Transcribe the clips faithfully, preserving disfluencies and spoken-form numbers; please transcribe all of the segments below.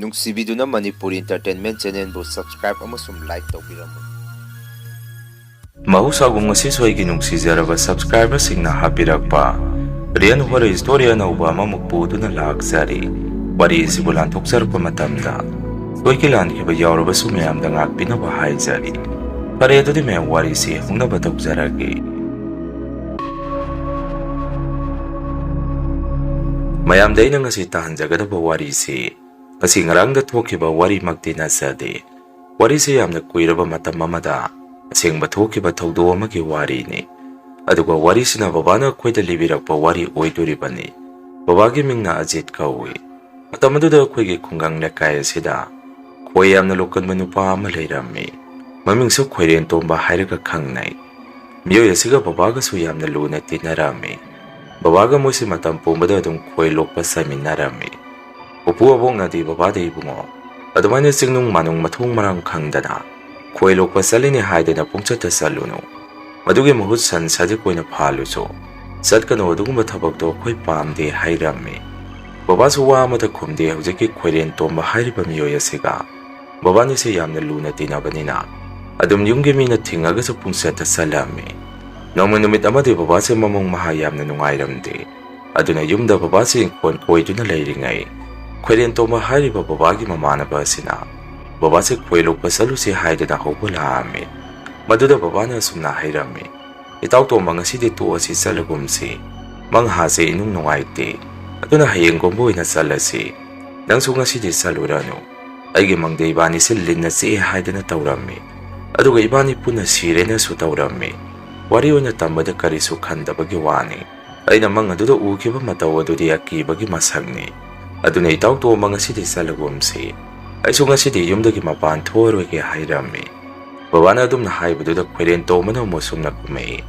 ꯅꯨꯡꯁꯤꯕꯤꯗꯨꯅ Manipur Entertainment Channelꯕꯨ subscribe ꯑꯃꯁꯨꯡ like ꯇꯧꯕꯤꯔꯝꯃꯨ꯫ ꯃꯍꯧꯁꯥꯒꯨꯝ ꯉꯁꯤꯁꯨ ꯑꯩꯒꯤ ꯅꯨꯡꯁꯤꯖꯔꯕ subscriberꯁꯤꯡꯅ ꯍꯥꯞꯄꯤꯔꯛꯄ Real Horror Story ꯑꯅꯧꯕ ꯑꯃꯃꯨꯛ ꯄꯨꯗꯨꯅ ꯂꯥꯛꯆꯔꯤ꯫ ꯋꯥꯔꯤ ꯑꯁꯤꯕꯨ ꯂꯥꯟꯊꯣꯛꯆꯔꯛꯄ ꯃꯇꯝꯗ ꯁꯣꯏꯈꯤ ꯂꯥꯟꯈꯤꯕ ꯌꯥꯎꯔꯕꯁꯨ ꯃꯌꯥꯝꯗ ꯉꯥꯛꯄꯤꯅꯕ ꯍꯥꯏꯖꯔꯤ꯫ ꯐꯔꯦ, ꯑꯗꯨꯗꯤ ꯃꯌꯥꯝ ꯋꯥꯔꯤꯁꯤ ꯍꯧꯅꯕ ꯇꯧꯖꯔꯒꯦ꯫ ꯃꯌꯥꯝꯗ ꯑꯩꯅ ꯉꯁꯤ ꯇꯥꯍꯟꯖꯒꯗꯕ ꯋꯥꯔꯤꯁꯤ ꯉꯁꯤ ꯉꯔꯥꯡꯗ ꯊꯣꯛꯈꯤꯕ ꯋꯥꯔꯤꯃꯛꯇꯤ ꯅꯠꯆꯗꯦ꯫ ꯋꯥꯔꯤꯁꯤ ꯌꯥꯝꯅ ꯀꯨꯏꯔꯕ ꯃꯇꯝ ꯑꯃꯗ ꯑꯁꯦꯡꯕ ꯊꯣꯛꯈꯤꯕ ꯊꯧꯗꯣꯛ ꯑꯃꯒꯤ ꯋꯥꯔꯤꯅꯤ꯫ ꯑꯗꯨꯒ ꯋꯥꯔꯤꯁꯤꯅ ꯕꯕꯥꯅ ꯑꯩꯈꯣꯏꯗ ꯂꯤꯕꯤꯔꯛꯄ ꯋꯥꯔꯤ ꯑꯣꯏꯗꯣꯔꯤꯕꯅꯤ꯫ ꯕꯕꯥꯒꯤ ꯃꯤꯡꯅ ꯑꯖꯤꯠ ꯀꯧꯏ꯫ ꯃꯇꯝ ꯑꯗꯨꯗ ꯑꯩꯈꯣꯏꯒꯤ ꯈꯨꯡꯒꯪ ꯂꯩꯀꯥꯏ ꯑꯁꯤꯗ ꯈꯣꯏ ꯌꯥꯝꯅ ꯂꯣꯛꯀꯟꯕ ꯅꯨꯄꯥ ꯑꯃ ꯂꯩꯔꯝꯃꯤ꯫ ꯃꯃꯤꯡꯁꯨ ꯈꯣꯏꯔꯦꯟ ꯇꯣꯝꯕ ꯍꯥꯏꯔꯒ ꯈꯪꯅꯩ꯫ ꯃꯤꯑꯣꯏ ꯑꯁꯤꯒ ꯕꯕꯥꯒꯁꯨ ꯌꯥꯝꯅ ꯂꯨꯅ ꯇꯤꯟꯅꯔꯝꯃꯤ꯫ ꯕꯕꯥꯒ ꯃꯣꯏꯁꯤ ꯃꯇꯝ ꯄꯨꯝꯕꯗ ꯑꯗꯨꯝ ꯈꯣꯏ ꯂꯣꯛꯄ ꯆꯠꯃꯤꯟꯅꯔꯝꯃꯤ꯫ ꯄꯨꯄꯨ ꯑꯕꯣꯛꯅꯗꯤ ꯕꯕꯥꯗ, "ꯏꯕꯨꯡꯉꯣ, ꯑꯗꯨꯃꯥꯏꯅ ꯆꯤꯡꯅꯨꯡ ꯃꯥꯅꯨꯡ ꯃꯊꯣꯡ ꯃꯔꯥꯡ ꯈꯪꯗꯅ ꯈꯣꯏ ꯂꯣꯛꯄ ꯆꯠꯂꯤꯅꯦ ꯍꯥꯏꯗꯅ ꯄꯨꯡꯆꯠꯇ ꯆꯠꯂꯨꯅꯨ꯫ ꯃꯗꯨꯒꯤ ꯃꯍꯨꯠ ꯁꯟ ꯁꯖꯤꯛ ꯑꯣꯏꯅ ꯐꯥꯜꯂꯨꯁꯨ꯫ ꯆꯠꯀꯅꯨ, ꯑꯗꯨꯒꯨꯝꯕ ꯊꯕꯛꯇꯣ ꯑꯩꯈꯣꯏ ꯄꯥꯝꯗꯦ" ꯍꯥꯏꯔꯝꯃꯤ꯫ ꯕꯕꯥꯁꯨ ꯋꯥ ꯑꯃꯠꯇ ꯈꯨꯝꯗꯦ꯫ ꯍꯧꯖꯤꯛꯀꯤ ꯈꯣꯏꯔꯦꯟ ꯇꯣꯝꯕ ꯍꯥꯏꯔꯤꯕ ꯃꯤꯑꯣꯏ ꯑꯁꯤꯒ ꯕꯕꯥꯅꯤꯁꯦ ꯌꯥꯝꯅ ꯂꯨꯅ ꯇꯤꯟꯅꯕꯅꯤꯅ ꯑꯗꯨꯝ ꯌꯨꯝꯒꯤ ꯃꯤꯅ ꯊꯤꯡꯉꯒꯁꯨ ꯄꯨꯡꯆꯠꯇ ꯆꯠꯂꯝꯃꯤ꯫ ꯅꯣꯡꯃ ꯅꯨꯃꯤꯠ ꯑꯃꯗꯤ ꯕꯕꯥꯁꯦ ꯃꯃꯣꯡ ꯃꯍꯥ ꯌꯥꯝꯅ ꯅꯨꯡꯉꯥꯏꯔꯝꯗꯦ꯫ ꯑꯗꯨꯅ ꯌꯨꯝꯗ ꯕꯕꯥꯁꯦ ꯏꯪꯈꯣꯜ ꯀꯣꯏꯗꯨꯅ ꯂꯩꯔꯤꯉꯩ, ꯈꯣꯏꯔꯦꯟ ꯇꯣꯝꯕ ꯍꯥꯏꯔꯤꯕ ꯕꯕꯥꯒꯤ ꯃꯃꯥꯟꯅꯕ ꯑꯁꯤꯅ ꯕꯕꯥꯁꯦ ꯈꯣꯏ ꯂꯣꯛꯄ ꯆꯠꯂꯨꯁꯤ ꯍꯥꯏꯗꯅ ꯍꯧꯕ ꯂꯥꯛꯑꯝꯃꯤ꯫ ꯃꯗꯨꯗ ꯕꯕꯥꯅ ꯑꯁꯨꯝꯅ ꯍꯥꯏꯔꯝꯃꯤ, "ꯏꯇꯥꯎ ꯇꯣꯝꯕ, ꯉꯁꯤꯗꯤ ꯇꯣꯛꯑꯁꯤ, ꯆꯠꯂꯒꯨꯝꯁꯤ꯫ ꯃꯪꯍꯥꯁꯦ ꯏꯅꯨꯡ ꯅꯨꯡꯉꯥꯏꯇꯦ꯫ ꯑꯗꯨꯅ ꯍꯌꯦꯡꯒꯨꯝꯕ ꯑꯣꯏꯅ ꯆꯠꯂꯁꯤ꯫ ꯅꯪꯁꯨ ꯉꯁꯤꯗꯤ ꯆꯠꯂꯨꯔꯅꯨ꯫ ꯑꯩꯒꯤ ꯃꯪꯗ ꯏꯕꯥꯅꯤꯁꯦ ꯂꯤꯟꯅ ꯆꯤꯛꯑꯦ ꯍꯥꯏꯗꯅ ꯇꯧꯔꯝꯃꯤ꯫ ꯑꯗꯨꯒ ꯏꯕꯥꯅꯤ ꯄꯨꯟꯅ ꯁꯤꯔꯦꯅꯁꯨ ꯇꯧꯔꯝꯃꯤ꯫ ꯋꯥꯔꯤ ꯑꯣꯏꯅ ꯇꯝꯕꯗ ꯀꯔꯤꯁꯨ ꯈꯟꯗꯕꯒꯤ ꯋꯥꯅꯤ꯫ ꯑꯩꯅ ꯃꯪ ꯑꯗꯨꯗ ꯎꯈꯤꯕ ꯃꯇꯧ ꯑꯗꯨꯗꯤ ꯑꯀꯤꯕꯒꯤ ꯃꯁꯛꯅꯤ꯫ ꯑꯗꯨꯅ ꯏꯇꯥꯎ ꯇꯣꯝꯕ, ꯉꯁꯤꯗꯤ ꯆꯠꯂꯒꯨꯝꯁꯤ꯫ ꯑꯩꯁꯨ ꯉꯁꯤꯗꯤ ꯌꯨꯝꯗꯒꯤ ꯃꯄꯥꯟ ꯊꯣꯛꯑꯔꯣꯏꯒꯦ" ꯍꯥꯏꯔꯝꯃꯤ꯫ ꯕꯕꯥꯅ ꯑꯗꯨꯝꯅ ꯍꯥꯏꯕꯗꯨꯗ ꯈꯣꯏꯔꯦꯟ ꯇꯣꯝꯕꯅ ꯑꯃꯨꯛ ꯁꯨꯝꯅ ꯈꯨꯝꯃꯛꯏ,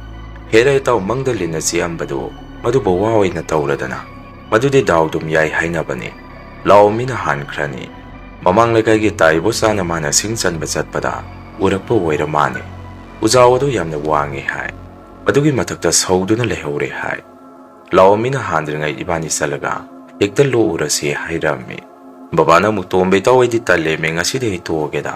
"ꯍꯦꯔꯥ ꯏꯇꯥꯎ, ꯃꯪꯗ ꯂꯤꯟꯅ ꯆꯤꯛꯑꯝꯕꯗꯨ ꯃꯗꯨꯕꯨ ꯋꯥ ꯑꯣꯏꯅ ꯇꯧꯔꯗꯅ꯫ ꯃꯗꯨꯗꯤ ꯗꯥꯎ ꯑꯗꯨꯝ ꯌꯥꯏ ꯍꯥꯏꯅꯕꯅꯤ꯫ ꯂꯥꯛꯑꯣ, ꯃꯤꯅ ꯍꯥꯟꯈ꯭ꯔꯅꯤ꯫ ꯃꯃꯥꯡ ꯂꯩꯀꯥꯏꯒꯤ ꯇꯥꯏꯕꯣ ꯆꯥꯅ ꯃꯥꯅ ꯁꯤꯡ ꯆꯟꯕ ꯆꯠꯄꯗ ꯎꯔꯛꯄ ꯑꯣꯏꯔ ꯃꯥꯅꯦ꯫ ꯎꯖꯥꯎ ꯑꯗꯨ ꯌꯥꯝꯅ ꯋꯥꯡꯉꯤ ꯍꯥꯏ꯫ ꯑꯗꯨꯒꯤ ꯃꯊꯛꯇ ꯁꯧꯗꯨꯅ ꯂꯩꯍꯧꯔꯦ ꯍꯥꯏ꯫ ꯂꯥꯛꯑꯣ, ꯃꯤꯅ ꯍꯥꯟꯗ꯭ꯔꯤꯉꯩ ꯏꯕꯥꯅꯤ ꯆꯠꯂꯒ ꯍꯦꯛꯇ ꯂꯣꯛꯎꯔꯁꯤ" ꯍꯥꯏꯔꯝꯃꯤ꯫ ꯕꯕꯥꯅ ꯑꯃꯨꯛ, "ꯇꯣꯝꯕ, ꯏꯇꯥꯎ, ꯑꯩꯗꯤ ꯇꯜꯂꯦꯃꯦ, ꯉꯁꯤꯗꯤ ꯑꯩ ꯇꯣꯛꯑꯒꯦꯗ꯫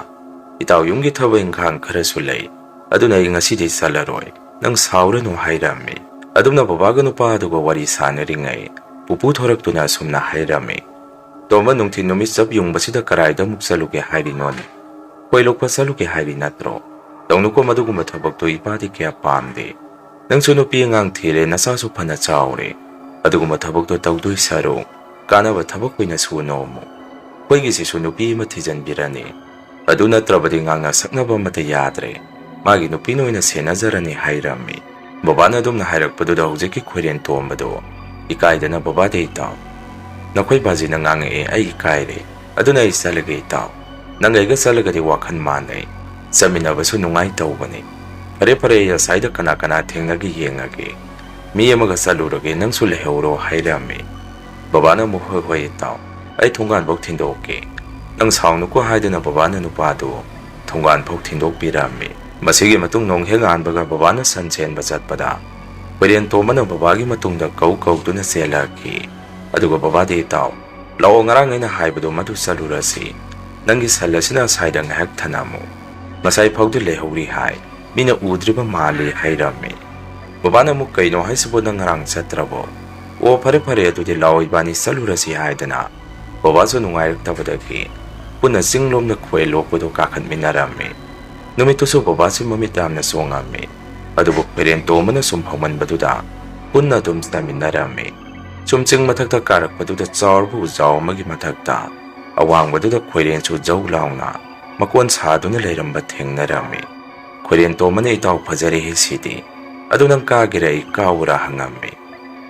ꯏꯇꯥꯎ, ꯌꯨꯝꯒꯤ ꯊꯕꯛ ꯏꯪꯈꯥꯡ ꯈꯔꯁꯨ ꯂꯩ, ꯑꯗꯨꯅ ꯑꯩ ꯉꯁꯤꯗꯤ ꯆꯠꯂꯔꯣꯏ꯫ ꯅꯪ ꯁꯥꯎꯔꯅꯨ" ꯍꯥꯏꯔꯝꯃꯤ꯫ ꯑꯗꯨꯝꯅ ꯕꯕꯥꯒ ꯅꯨꯄꯥ ꯑꯗꯨꯒ ꯋꯥꯔꯤ ꯁꯥꯟꯅꯔꯤꯉꯩ, ꯄꯨꯄꯨ ꯊꯣꯔꯛꯇꯨꯅ ꯑꯁꯨꯝꯅ ꯍꯥꯏꯔꯝꯃꯤ, "ꯇꯣꯝꯕ, ꯅꯨꯡꯊꯤꯜ ꯅꯨꯃꯤꯠ ꯆꯞ ꯌꯨꯡꯕꯁꯤꯗ ꯀꯔꯥꯏꯗ ꯑꯃꯨꯛ ꯆꯠꯂꯨꯒꯦ ꯍꯥꯏꯔꯤꯅꯣꯅꯦ? ꯈꯣꯏ ꯂꯣꯛꯄ ꯆꯠꯂꯨꯒꯦ ꯍꯥꯏꯔꯤ ꯅꯠꯇ꯭ꯔꯣ? ꯇꯧꯅꯨꯀꯣ, ꯃꯗꯨꯒꯨꯝꯕ ꯊꯕꯛꯇꯣ ꯏꯄꯥꯗꯤ ꯀꯌꯥ ꯄꯥꯝꯗꯦ꯫ ꯅꯪꯁꯨ ꯅꯨꯄꯤ ꯑꯉꯥꯡ ꯊꯤꯔꯦ, ꯅꯆꯥꯁꯨ ꯐꯅ ꯆꯥꯎꯔꯦ꯫ ꯑꯗꯨꯒꯨꯝꯕ ꯊꯕꯛꯇꯣ ꯇꯧꯗꯣꯏ ꯁꯔꯨꯛ, ꯀꯥꯟꯅꯕ ꯊꯕꯛ ꯑꯣꯏꯅ ꯁꯨ ꯅꯣꯝꯃꯨ꯫ ꯑꯩꯈꯣꯏꯒꯤꯁꯤꯁꯨ ꯅꯨꯄꯤ ꯑꯃ ꯊꯤꯖꯤꯟꯕꯤꯔꯅꯤ꯫ ꯑꯗꯨ ꯅꯠꯇ꯭ꯔꯕꯗꯤ ꯉꯥꯡꯅ ꯁꯛꯅꯕ ꯑꯃꯠꯇ ꯌꯥꯗ꯭ꯔꯦ꯫ ꯃꯥꯒꯤ ꯅꯨꯄꯤꯅ ꯑꯣꯏꯅ ꯁꯦꯟꯅꯖꯔꯅꯤ" ꯍꯥꯏꯔꯝꯃꯤ꯫ ꯕꯕꯥꯅ ꯑꯗꯨꯝꯅ ꯍꯥꯏꯔꯛꯄꯗꯨꯗ ꯍꯧꯖꯤꯛꯀꯤ ꯈꯣꯏꯔꯦꯟ ꯇꯣꯝꯕꯗꯣ ꯏꯀꯥꯏꯗꯅ, "ꯕꯕꯥꯗꯤ ꯏꯇꯥꯎ, ꯅꯈꯣꯏ ꯕꯥꯖꯤꯅ ꯉꯥꯡꯉꯛꯑꯦ, ꯑꯩ ꯏꯀꯥꯏꯔꯦ꯫ ꯑꯗꯨꯅ ꯑꯩ ꯆꯠꯂꯒꯦ ꯏꯇꯥꯎ꯫ ꯅꯪ ꯑꯩꯒ ꯆꯠꯂꯒꯗꯤ ꯋꯥꯈꯜ ꯃꯥꯟꯅꯩ, ꯆꯠꯃꯤꯟꯅꯕꯁꯨ ꯅꯨꯡꯉꯥꯏ ꯇꯧꯕꯅꯤ꯫ ꯐꯔꯦ ꯐꯔꯦ, ꯑꯩ ꯑꯁꯥꯏꯗ ꯀꯅꯥ ꯀꯅꯥ ꯊꯦꯡꯅꯒꯦ ꯌꯦꯡꯉꯒꯦ꯫ ꯃꯤ ꯑꯃꯒ ꯆꯠꯂꯨꯔꯒꯦ, ꯅꯪꯁꯨ ꯂꯩꯍꯧꯔꯣ" ꯍꯥꯏꯔꯝꯃꯤ꯫ ꯕꯕꯥꯅ ꯑꯃꯨꯛ, "ꯍꯣꯏ ꯍꯣꯏ ꯏꯇꯥꯎ, ꯑꯩ ꯊꯣꯡꯒꯥꯟꯐꯧ ꯊꯤꯟꯗꯣꯛꯀꯦ꯫ ꯅꯪ ꯁꯥꯎꯅꯨꯀꯣ" ꯍꯥꯏꯗꯨꯅ ꯕꯕꯥꯅ ꯅꯨꯄꯥꯗꯨ ꯊꯣꯡꯒꯥꯟꯐꯧ ꯊꯤꯟꯗꯣꯛꯄꯤꯔꯝꯃꯤ꯫ ꯃꯁꯤꯒꯤ ꯃꯇꯨꯡ ꯅꯣꯡ ꯍꯦꯛ ꯉꯥꯟꯕꯒ ꯕꯕꯥꯅ ꯁꯟ ꯁꯦꯟꯕ ꯆꯠꯄꯗ, ꯈꯣꯏꯔꯦꯟ ꯇꯣꯝꯕꯅ ꯕꯕꯥꯒꯤ ꯃꯇꯨꯡꯗ ꯀꯧ ꯀꯧꯗꯨꯅ ꯆꯦꯜꯂꯛꯈꯤ꯫ ꯑꯗꯨꯒ ꯕꯕꯥꯗ, "ꯏꯇꯥꯎ, ꯂꯥꯛꯑꯣ, ꯉꯔꯥꯡ ꯑꯩꯅ ꯍꯥꯏꯕꯗꯣ ꯃꯗꯨ ꯆꯠꯂꯨꯔꯁꯤ꯫ ꯅꯪꯒꯤ ꯁꯟ ꯑꯁꯤꯅ ꯑꯁꯥꯏꯗ ꯉꯥꯏꯍꯥꯛ ꯊꯅꯝꯃꯨ꯫ ꯉꯁꯥꯏ ꯐꯥꯎꯗꯤ ꯂꯩꯍꯧꯔꯤ ꯍꯥꯏ, ꯃꯤꯅ ꯎꯗ꯭ꯔꯤꯕ ꯃꯥꯜꯂꯤ" ꯍꯥꯏꯔꯝꯃꯤ꯫ ꯕꯕꯥꯅ ꯑꯃꯨꯛ, "ꯀꯩꯅꯣ ꯍꯥꯏꯁꯤꯕꯣ, ꯅꯪ ꯉꯔꯥꯡ ꯆꯠꯇ꯭ꯔꯕꯣ? ꯑꯣ, ꯐꯔꯦ ꯐꯔꯦ, ꯑꯗꯨꯗꯤ ꯂꯥꯛꯑꯣ, ꯏꯕꯥꯅꯤ ꯆꯠꯂꯨꯔꯁꯤ" ꯍꯥꯏꯗꯅ ꯕꯕꯥꯁꯨ ꯅꯨꯡꯉꯥꯏꯔꯛꯇꯕꯗꯒꯤ ꯄꯨꯟꯅ ꯆꯤꯡꯂꯣꯝꯗ ꯈꯣꯏ ꯂꯣꯛꯄꯗꯨ ꯀꯥꯈꯠꯃꯤꯟꯅꯔꯝꯃꯤ꯫ ꯅꯨꯃꯤꯠꯇꯨꯁꯨ ꯕꯕꯥꯁꯤ ꯃꯃꯤꯠ ꯌꯥꯝꯅ ꯆꯣꯡꯉꯝꯃꯤ꯫ ꯑꯗꯨꯕꯨ ꯈꯣꯏꯔꯦꯟ ꯇꯣꯝꯕꯅ ꯁꯨꯝ ꯍꯧꯃꯟꯕꯗꯨꯗ ꯄꯨꯟꯅ ꯑꯗꯨꯝ ꯆꯥꯃꯤꯟꯅꯔꯝꯃꯤ꯫ ꯁꯨꯝ ꯆꯤꯡ ꯃꯊꯛꯇ ꯀꯥꯔꯛꯄꯗꯨꯗ ꯆꯥꯎꯔꯕ ꯎꯖꯥꯎ ꯑꯃꯒꯤ ꯃꯊꯛꯇ ꯑꯋꯥꯡꯕꯗꯨꯗ ꯈꯣꯏꯔꯦꯟꯁꯨ ꯖꯧ ꯂꯥꯎꯅ ꯃꯀꯣꯟ ꯁꯥꯗꯨꯅ ꯂꯩꯔꯝꯕ ꯊꯦꯡꯅꯔꯝꯃꯤ꯫ ꯈꯣꯏꯔꯦꯟ ꯇꯣꯝꯕꯅ, "ꯏꯇꯥꯎ, ꯐꯖꯔꯦꯍꯦ ꯁꯤꯗꯤ꯫ ꯑꯗꯨ ꯅꯪ ꯀꯥꯒꯦꯔꯥ ꯑꯩ ꯀꯥꯎꯔꯥ?" ꯍꯪꯉꯝꯃꯤ꯫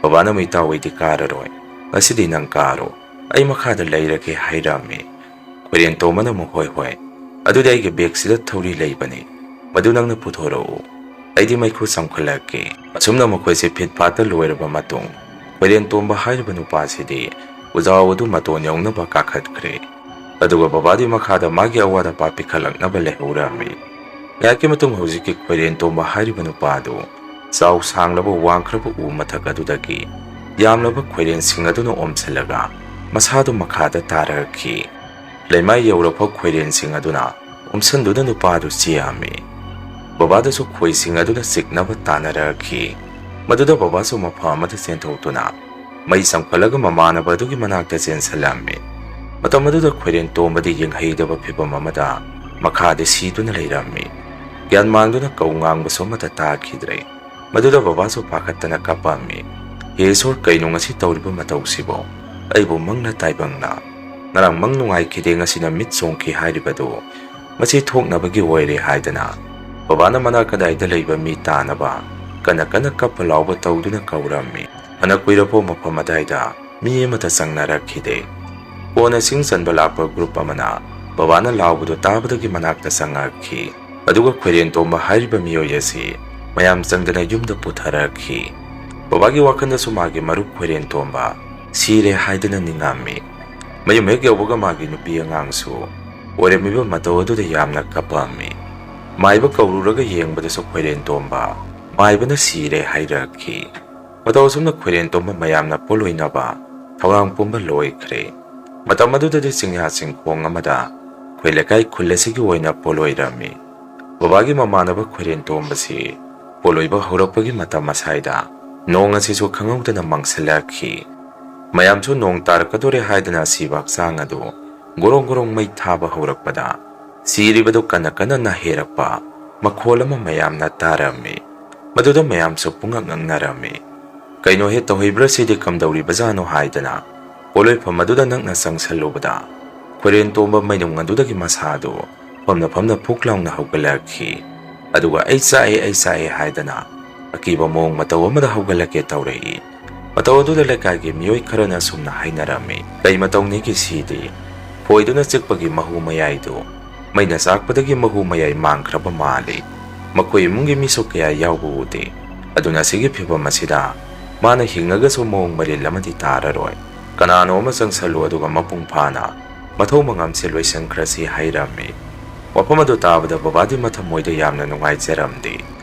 ꯕꯕꯥꯅ ꯑꯃꯨꯛ, "ꯏꯇꯥꯎ, ꯑꯩꯗꯤ ꯀꯥꯔꯔꯣꯏ꯫ ꯉꯁꯤꯗꯤ ꯅꯪ ꯀꯥꯔꯣ꯫ ꯑꯩ ꯃꯈꯥꯗ ꯂꯩꯔꯒꯦ" ꯍꯥꯏꯔꯝꯃꯤ꯫ ꯈꯣꯏꯔꯦꯟ ꯇꯣꯝꯕꯅ ꯑꯃꯨꯛ, "ꯍꯣꯏ ꯍꯣꯏ, ꯑꯗꯨꯗꯤ ꯑꯩꯒꯤ ꯕꯦꯒꯁꯤꯗ ꯊꯧꯔꯤ ꯂꯩꯕꯅꯤ, ꯃꯗꯨ ꯅꯪꯅ ꯄꯨꯊꯣꯔꯛꯎ꯫ ꯑꯩꯗꯤ ꯃꯩꯈꯨ ꯆꯪꯈꯠꯂꯛꯀꯦ"꯫ ꯑꯁꯨꯝꯅ ꯃꯈꯣꯏꯁꯦ ꯐꯤꯠ ꯐꯥꯠꯇ ꯂꯣꯏꯔꯕ ꯃꯇꯨꯡ, ꯈꯣꯏꯔꯦꯟ ꯇꯣꯝꯕ ꯍꯥꯏꯔꯤꯕ ꯅꯨꯄꯥꯁꯤꯗꯤ ꯎꯖꯥꯎ ꯑꯗꯨ ꯃꯇꯣꯟ ꯌꯧꯅꯕ ꯀꯥꯈꯠꯈ꯭ꯔꯦ꯫ ꯑꯗꯨꯒ ꯕꯕꯥꯗꯤ ꯃꯈꯥꯗ ꯃꯥꯒꯤ ꯑꯋꯥꯠ ꯑꯄꯥ ꯄꯤꯈꯠꯂꯛꯅꯕ ꯂꯩꯍꯧꯔꯝꯃꯤ꯫ ꯉꯥꯏꯍꯥꯛꯀꯤ ꯃꯇꯨꯡ ꯍꯧꯖꯤꯛꯀꯤ ꯈꯣꯏꯔꯦꯟ ꯇꯣꯝꯕ ꯍꯥꯏꯔꯤꯕ ꯅꯨꯄꯥ ꯑꯗꯨ ꯆꯥꯎ ꯁꯥꯡꯂꯕ ꯋꯥꯡꯈ꯭ꯔꯕ ꯎ ꯃꯊꯛ ꯑꯗꯨꯗꯒꯤ ꯌꯥꯝꯂꯕ ꯈꯣꯏꯔꯦꯟꯁꯤꯡ ꯑꯗꯨꯅ ꯑꯣꯝꯁꯤꯜꯂꯒ ꯃꯁꯥꯗꯨ ꯃꯈꯥꯗ ꯇꯥꯔꯛꯈꯤ꯫ ꯂꯩꯃꯥꯏ ꯌꯧꯔꯛꯄ ꯈꯣꯏꯔꯦꯟꯁꯤꯡ ꯑꯗꯨꯅ ꯎꯝꯁꯟꯗꯨꯅ ꯅꯨꯄꯥꯗꯨ ꯆꯦꯜꯂꯝꯃꯤ꯫ ꯕꯕꯥꯗꯁꯨ ꯈꯣꯏꯁꯤꯡ ꯑꯗꯨꯅ ꯆꯤꯛꯅꯕ ꯇꯥꯟꯅꯔꯛꯈꯤ꯫ ꯃꯗꯨꯗ ꯕꯕꯥꯁꯨ ꯃꯐꯝ ꯑꯃꯗ ꯆꯦꯟꯊꯣꯛꯇꯨꯅ ꯃꯩ ꯆꯪꯈꯠꯂꯒ ꯃꯃꯥꯟꯅꯕ ꯑꯗꯨꯒꯤ ꯃꯅꯥꯛꯇ ꯆꯦꯟꯁꯤꯜꯂꯝꯃꯤ꯫ ꯃꯇꯝ ꯑꯗꯨꯗ ꯈꯣꯏꯔꯦꯟ ꯇꯣꯝꯕꯗꯤ ꯌꯦꯡꯍꯩꯗꯕ ꯐꯤꯚꯝ ꯑꯃꯗ ꯃꯈꯥꯗ ꯁꯤꯗꯨꯅ ꯂꯩꯔꯝꯃꯤ꯫ ꯒ꯭ꯌꯥꯟ ꯃꯥꯡꯗꯨꯅ ꯀꯧ ꯉꯥꯡꯕꯁꯨ ꯑꯃꯠꯇ ꯇꯥꯈꯤꯗ꯭ꯔꯦ꯫ ꯃꯗꯨꯗ ꯕꯕꯥꯁꯨ ꯄꯥꯈꯠꯇꯅ ꯀꯞꯄꯝꯃꯤ꯫ "ꯍꯦ ꯏꯁꯣꯔ, ꯀꯩꯅꯣ ꯉꯁꯤ ꯇꯧꯔꯤꯕ ꯃꯇꯧꯁꯤꯕꯣ? ꯑꯩꯕꯨ ꯃꯪꯂ ꯇꯥꯏꯕꯪꯂ? ꯉꯔꯥꯡ ꯃꯪ ꯅꯨꯡꯉꯥꯏꯈꯤꯗꯦ, ꯉꯁꯤꯅ ꯃꯤꯠ ꯆꯣꯡꯈꯤ ꯍꯥꯏꯔꯤꯕꯗꯨ ꯃꯁꯤ ꯊꯣꯛꯅꯕꯒꯤ ꯑꯣꯏꯔꯦ" ꯍꯥꯏꯗꯅ ꯕꯕꯥꯅ ꯃꯅꯥꯛ ꯀꯗꯥꯏꯗ ꯂꯩꯕ ꯃꯤ ꯇꯥꯅꯕ ꯀꯟꯅ ꯀꯟꯅ ꯀꯞꯄ ꯂꯥꯎꯕ ꯇꯧꯗꯨꯅ ꯀꯧꯔꯝꯃꯤ꯫ ꯐꯅ ꯀꯨꯏꯔꯕ ꯃꯐꯝ ꯑꯗꯥꯏꯗ ꯃꯤ ꯑꯃꯠꯇ ꯆꯪꯅꯔꯛꯈꯤꯗꯦ꯫ ꯀꯣꯟꯅ ꯁꯤꯡ ꯆꯟꯕ ꯂꯥꯛꯄ ꯒ꯭ꯔꯨꯞ ꯑꯃꯅ ꯕꯕꯥꯅ ꯂꯥꯎꯕꯗꯨ ꯇꯥꯕꯗꯒꯤ ꯃꯅꯥꯛꯇ ꯆꯪꯉꯛꯈꯤ꯫ ꯑꯗꯨꯒ ꯈꯣꯏꯔꯦꯟ ꯇꯣꯝꯕ ꯍꯥꯏꯔꯤꯕ ꯃꯤꯑꯣꯏ ꯑꯁꯤ ꯃꯌꯥꯝ ꯆꯪꯗꯅ ꯌꯨꯝꯗ ꯄꯨꯊꯔꯛꯈꯤ꯫ ꯕꯕꯥꯒꯤ ꯋꯥꯈꯜꯗꯁꯨ ꯃꯥꯒꯤ ꯃꯔꯨꯞ ꯈꯣꯏꯔꯦꯟ ꯇꯣꯝꯕ ꯁꯤꯔꯦ ꯍꯥꯏꯗꯅ ꯅꯤꯡꯉꯝꯃꯤ꯫ ꯃꯌꯨꯝ ꯍꯦꯛ ꯌꯧꯕꯒ ꯃꯥꯒꯤ ꯅꯨꯄꯤ ꯑꯉꯥꯡꯁꯨ ꯑꯣꯏꯔꯝꯃꯤꯕ ꯃꯇꯧ ꯑꯗꯨꯗ ꯌꯥꯝꯅ ꯀꯞꯄꯝꯃꯤ꯫ ꯃꯥꯏꯕ ꯀꯧꯔꯨꯔꯒ ꯌꯦꯡꯕꯗꯁꯨ ꯈꯣꯏꯔꯦꯟ ꯇꯣꯝꯕ ꯃꯥꯏꯕꯅ ꯁꯤꯔꯦ ꯍꯥꯏꯔꯛꯈꯤ꯫ ꯃꯇꯧ ꯑꯁꯨꯝꯅ ꯈꯣꯏꯔꯦꯟ ꯇꯣꯝꯕ ꯃꯌꯥꯝꯅ ꯄꯣꯠꯂꯣꯏꯅꯕ ꯊꯧꯔꯥꯡ ꯄꯨꯝꯕ ꯂꯣꯏꯈ꯭ꯔꯦ꯫ ꯃꯇꯝ ꯑꯗꯨꯗꯗꯤ ꯆꯤꯡꯌꯥ ꯆꯤꯡꯈꯣꯡ ꯑꯃꯗ ꯑꯩꯈꯣꯏ ꯂꯩꯀꯥꯏ ꯈꯨꯜ ꯑꯁꯤꯒꯤ ꯑꯣꯏꯅ ꯄꯣꯠꯂꯣꯏꯔꯝꯃꯤ꯫ ꯕꯕꯥꯒꯤ ꯃꯃꯥꯟꯅꯕ ꯈꯣꯏꯔꯦꯟ ꯇꯣꯝꯕꯁꯤ ꯄꯣꯠꯂꯣꯏꯕ ꯍꯧꯔꯛꯄꯒꯤ ꯃꯇꯝ ꯑꯁꯥꯏꯗ ꯅꯣꯡ ꯑꯁꯤꯁꯨ ꯈꯪꯍꯧꯗꯅ ꯃꯪꯁꯤꯜꯂꯛꯈꯤ꯫ ꯃꯌꯥꯝꯁꯨ ꯅꯣꯡ ꯇꯥꯔꯛꯀꯗꯣꯔꯦ ꯍꯥꯏꯗꯅ ꯑꯁꯤꯕ ꯍꯛꯆꯥꯡ ꯑꯗꯨ ꯒꯣꯔꯣꯡ ꯒꯣꯔꯣꯡ ꯃꯩ ꯊꯥꯕ ꯍꯧꯔꯛꯄꯗ ꯁꯤꯔꯤꯕꯗꯨ ꯀꯟꯅ ꯀꯟꯅ ꯅꯥꯍꯦꯔꯛꯄ ꯃꯈꯣꯜ ꯑꯃ ꯃꯌꯥꯝꯅ ꯇꯥꯔꯝꯃꯤ꯫ ꯃꯗꯨꯗ ꯃꯌꯥꯝꯁꯨ ꯄꯨꯡꯉꯛ ꯉꯛꯅꯔꯝꯃꯤ꯫ "ꯀꯩꯅꯣꯍꯦ, ꯇꯧꯍꯩꯕ꯭ꯔꯥ ꯁꯤꯗꯤ, ꯀꯝꯗꯧꯔꯤꯕꯖꯥꯠꯅꯣ?" ꯍꯥꯏꯗꯅ ꯄꯣꯠꯂꯣꯏꯐꯝ ꯑꯗꯨꯗ ꯅꯛꯅ ꯆꯪꯁꯜꯂꯨꯕꯗ ꯈꯣꯏꯔꯦꯟ ꯇꯣꯝꯕ ꯃꯩꯅꯨꯡ ꯑꯗꯨꯗꯒꯤ ꯃꯁꯥꯗꯨ ꯐꯝꯅ ꯐꯝꯅ ꯐꯨꯛ ꯂꯥꯎꯅ ꯍꯧꯒꯠꯂꯛꯈꯤ꯫ ꯑꯗꯨꯒ "ꯑꯩ ꯆꯥꯛꯑꯦ, ꯑꯩ ꯆꯥꯛꯑꯦ" ꯍꯥꯏꯗꯅ ꯑꯀꯤꯕ ꯃꯑꯣꯡ ꯃꯇꯧ ꯑꯃꯗ ꯍꯧꯒꯠꯂꯛꯀꯦ ꯇꯧꯔꯛꯏ꯫ ꯃꯇꯧ ꯑꯗꯨꯗ ꯂꯩꯀꯥꯏꯒꯤ ꯃꯤꯑꯣꯏ ꯈꯔꯅ ꯑꯁꯨꯝꯅ ꯍꯥꯏꯅꯔꯝꯃꯤ, "ꯀꯩ ꯃꯇꯧꯅꯤꯒꯦ ꯁꯤꯗꯤ? ꯐꯣꯏꯗꯨꯅ ꯆꯤꯛꯄꯒꯤ ꯃꯍꯨ ꯃꯌꯥꯏꯗꯨ ꯃꯩꯅ ꯆꯥꯛꯄꯗꯒꯤ ꯃꯍꯨ ꯃꯌꯥꯏ ꯃꯥꯡꯈ꯭ꯔꯕ ꯃꯥꯜꯂꯤ꯫ ꯃꯈꯣꯏ ꯏꯃꯨꯡꯒꯤ ꯃꯤꯁꯨ ꯀꯌꯥ ꯌꯥꯎꯕ ꯎꯗꯦ꯫ ꯑꯗꯨꯅ ꯁꯤꯒꯤ ꯐꯤꯚꯝ ꯑꯁꯤꯗ ꯃꯥꯅ ꯍꯤꯡꯉꯒꯁꯨ ꯃꯑꯣꯡ ꯃꯔꯤꯜ ꯑꯃꯗꯤ ꯇꯥꯔꯔꯣꯏ꯫ ꯀꯅꯥꯅꯣ ꯑꯃ ꯆꯪꯁꯜꯂꯨ ꯑꯗꯨꯒ ꯃꯄꯨꯡ ꯐꯥꯅ ꯃꯊꯧ ꯃꯉꯝꯁꯦ ꯂꯣꯏꯁꯤꯟꯈ꯭ꯔꯁꯤ" ꯍꯥꯏꯔꯝꯃꯤ꯫ ꯋꯥꯐꯝ ꯑꯗꯨ ꯇꯥꯕꯗ ꯕꯕꯥꯗꯤ ꯃꯊꯃꯣꯏꯗ ꯌꯥꯝꯅ ꯅꯨꯡꯉꯥꯏꯖꯔꯝꯗꯦ꯫